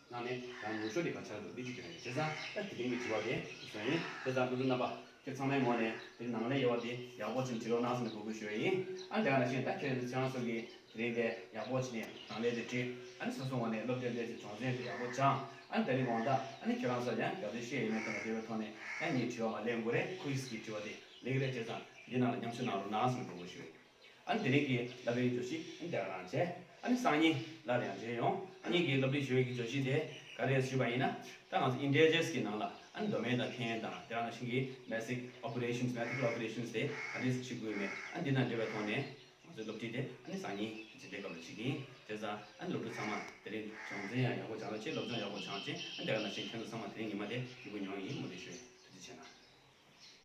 ནང་ནས་གྲངས་ཉུང་ཤོས་དེ་ག་ཆགས་འདུག་འདི་གཅིག་རྒྱུ་རེད། བྱས་ཙང་ད་དེ་རིང་གི་དྲི་བ་དེ་སོང་ཡིན། བྱས་ཙང་སློབ་ཕྲུག་རྣམ་པ་ཁྱེད་ཚང་མའི་ངོས་ནས་དེ་ནང་ལས་ཡོད་པ་དེ་ཡག་པོ་ཅིག་བྲིས་རོགས་གནང་ཟེར་ནས་འབོད་སྐུལ་ཞུ་ཡ་ཡིན། ཨ་དེ་ག་ནང་བཞིན་ད་ཁྱེད་ཚོ་ཚང་སོ་གི་དེ་རིང་དེ་ཡག་པོ་བྱས་ནས་ནང་ལས་དེ་བྲིས། ཨ་ནི་སོ་སོ་ངོས་ནས་སློབ་དེབ་དེ་ཚོ་སྦྱོང་ཚན་དེ་ཡག་པོ་སྦྱངས། ཨ་ནི་དེ་རིང་དགོང་དག་ཨ་ནི་ཁྱེད་རང་ཚོ་ཡང་ག་ཚོད་ཤེས་ཡོད་མེད་དེ་མ་བརྗེད་པའི་ཐོག་ནས་ཡང་ངས་དྲི་བ་མ་ལེན་དགོས་རེད། quiz གི་དྲི་བ་དེ་ལེགས་རེད། བྱས་ཙང་འདི་ནང་ལ་མཉམ་ཞུགས་གནང་རོགས་གནང་ཟེར་ནས་འབོད་སྐུལ་ཞུ་ཡ་ཡིན། ཨ་ནི་དེ་རིང་གི་བསླབ་པའི་བརྗོད་གཞི་ཨ་ནི་དེ་ག་རང་བྱས། ཨ་ནི་སང་ཉིན་སླར་ཡང་མཇལ་ཡོང་། ཨ་ནི་གི་སློབ་ཁྲིད་ཞུ་བའི་གི་བརྗོད་གཞི་དེ་ག་རེ་ཞུས་པ་ཡིན་ན། ད་ང་ཚོ་integers གི་ནང་ལ་ཨ་ནི་སྡོམ་ཡས་དང་འཐེན་ཡས་དང་དེ་ག་ནང་བཞིན་གི་basic operations, mathematical operations དེ་ག་རེ་བྱེད་དགོས་ཡོད་མེད། ཨ་ནི་འདི་ནང་འབྲེལ་བའི་ཐོག་ནས་ང་ཚོའི་སློབ་ཁྲིད་དེ་ཨ་ནི་སང་ཉིན་ཇི་འདྲའི་སྐབས་ལ་བྱེད་ཀྱི་ཡིན། བྱས་ཙང་ཨ་ནི་སློབ་ཕྲུག་ཚང་མ་དེ་རིང་སྦྱོང་ཚན་ཡང་ཡག་པོ་སྦྱངས་རོགས་བྱེད། སློབ་སྦྱོང་ཡག་པོ་སྦྱངས་བྱས། ཨ་ནི་དེ་ག་ནང་བཞིན་ཁྱེད་ཚོ་ཚང་མ་དེ་རིང་ཉི་མ་དེ་སྐྱིད་པོ་མྱོང་ཡིན། མུ་མཐུད་ཞུ་ཡིན། ཐུགས་རྗེ་ཆེ་གནང་།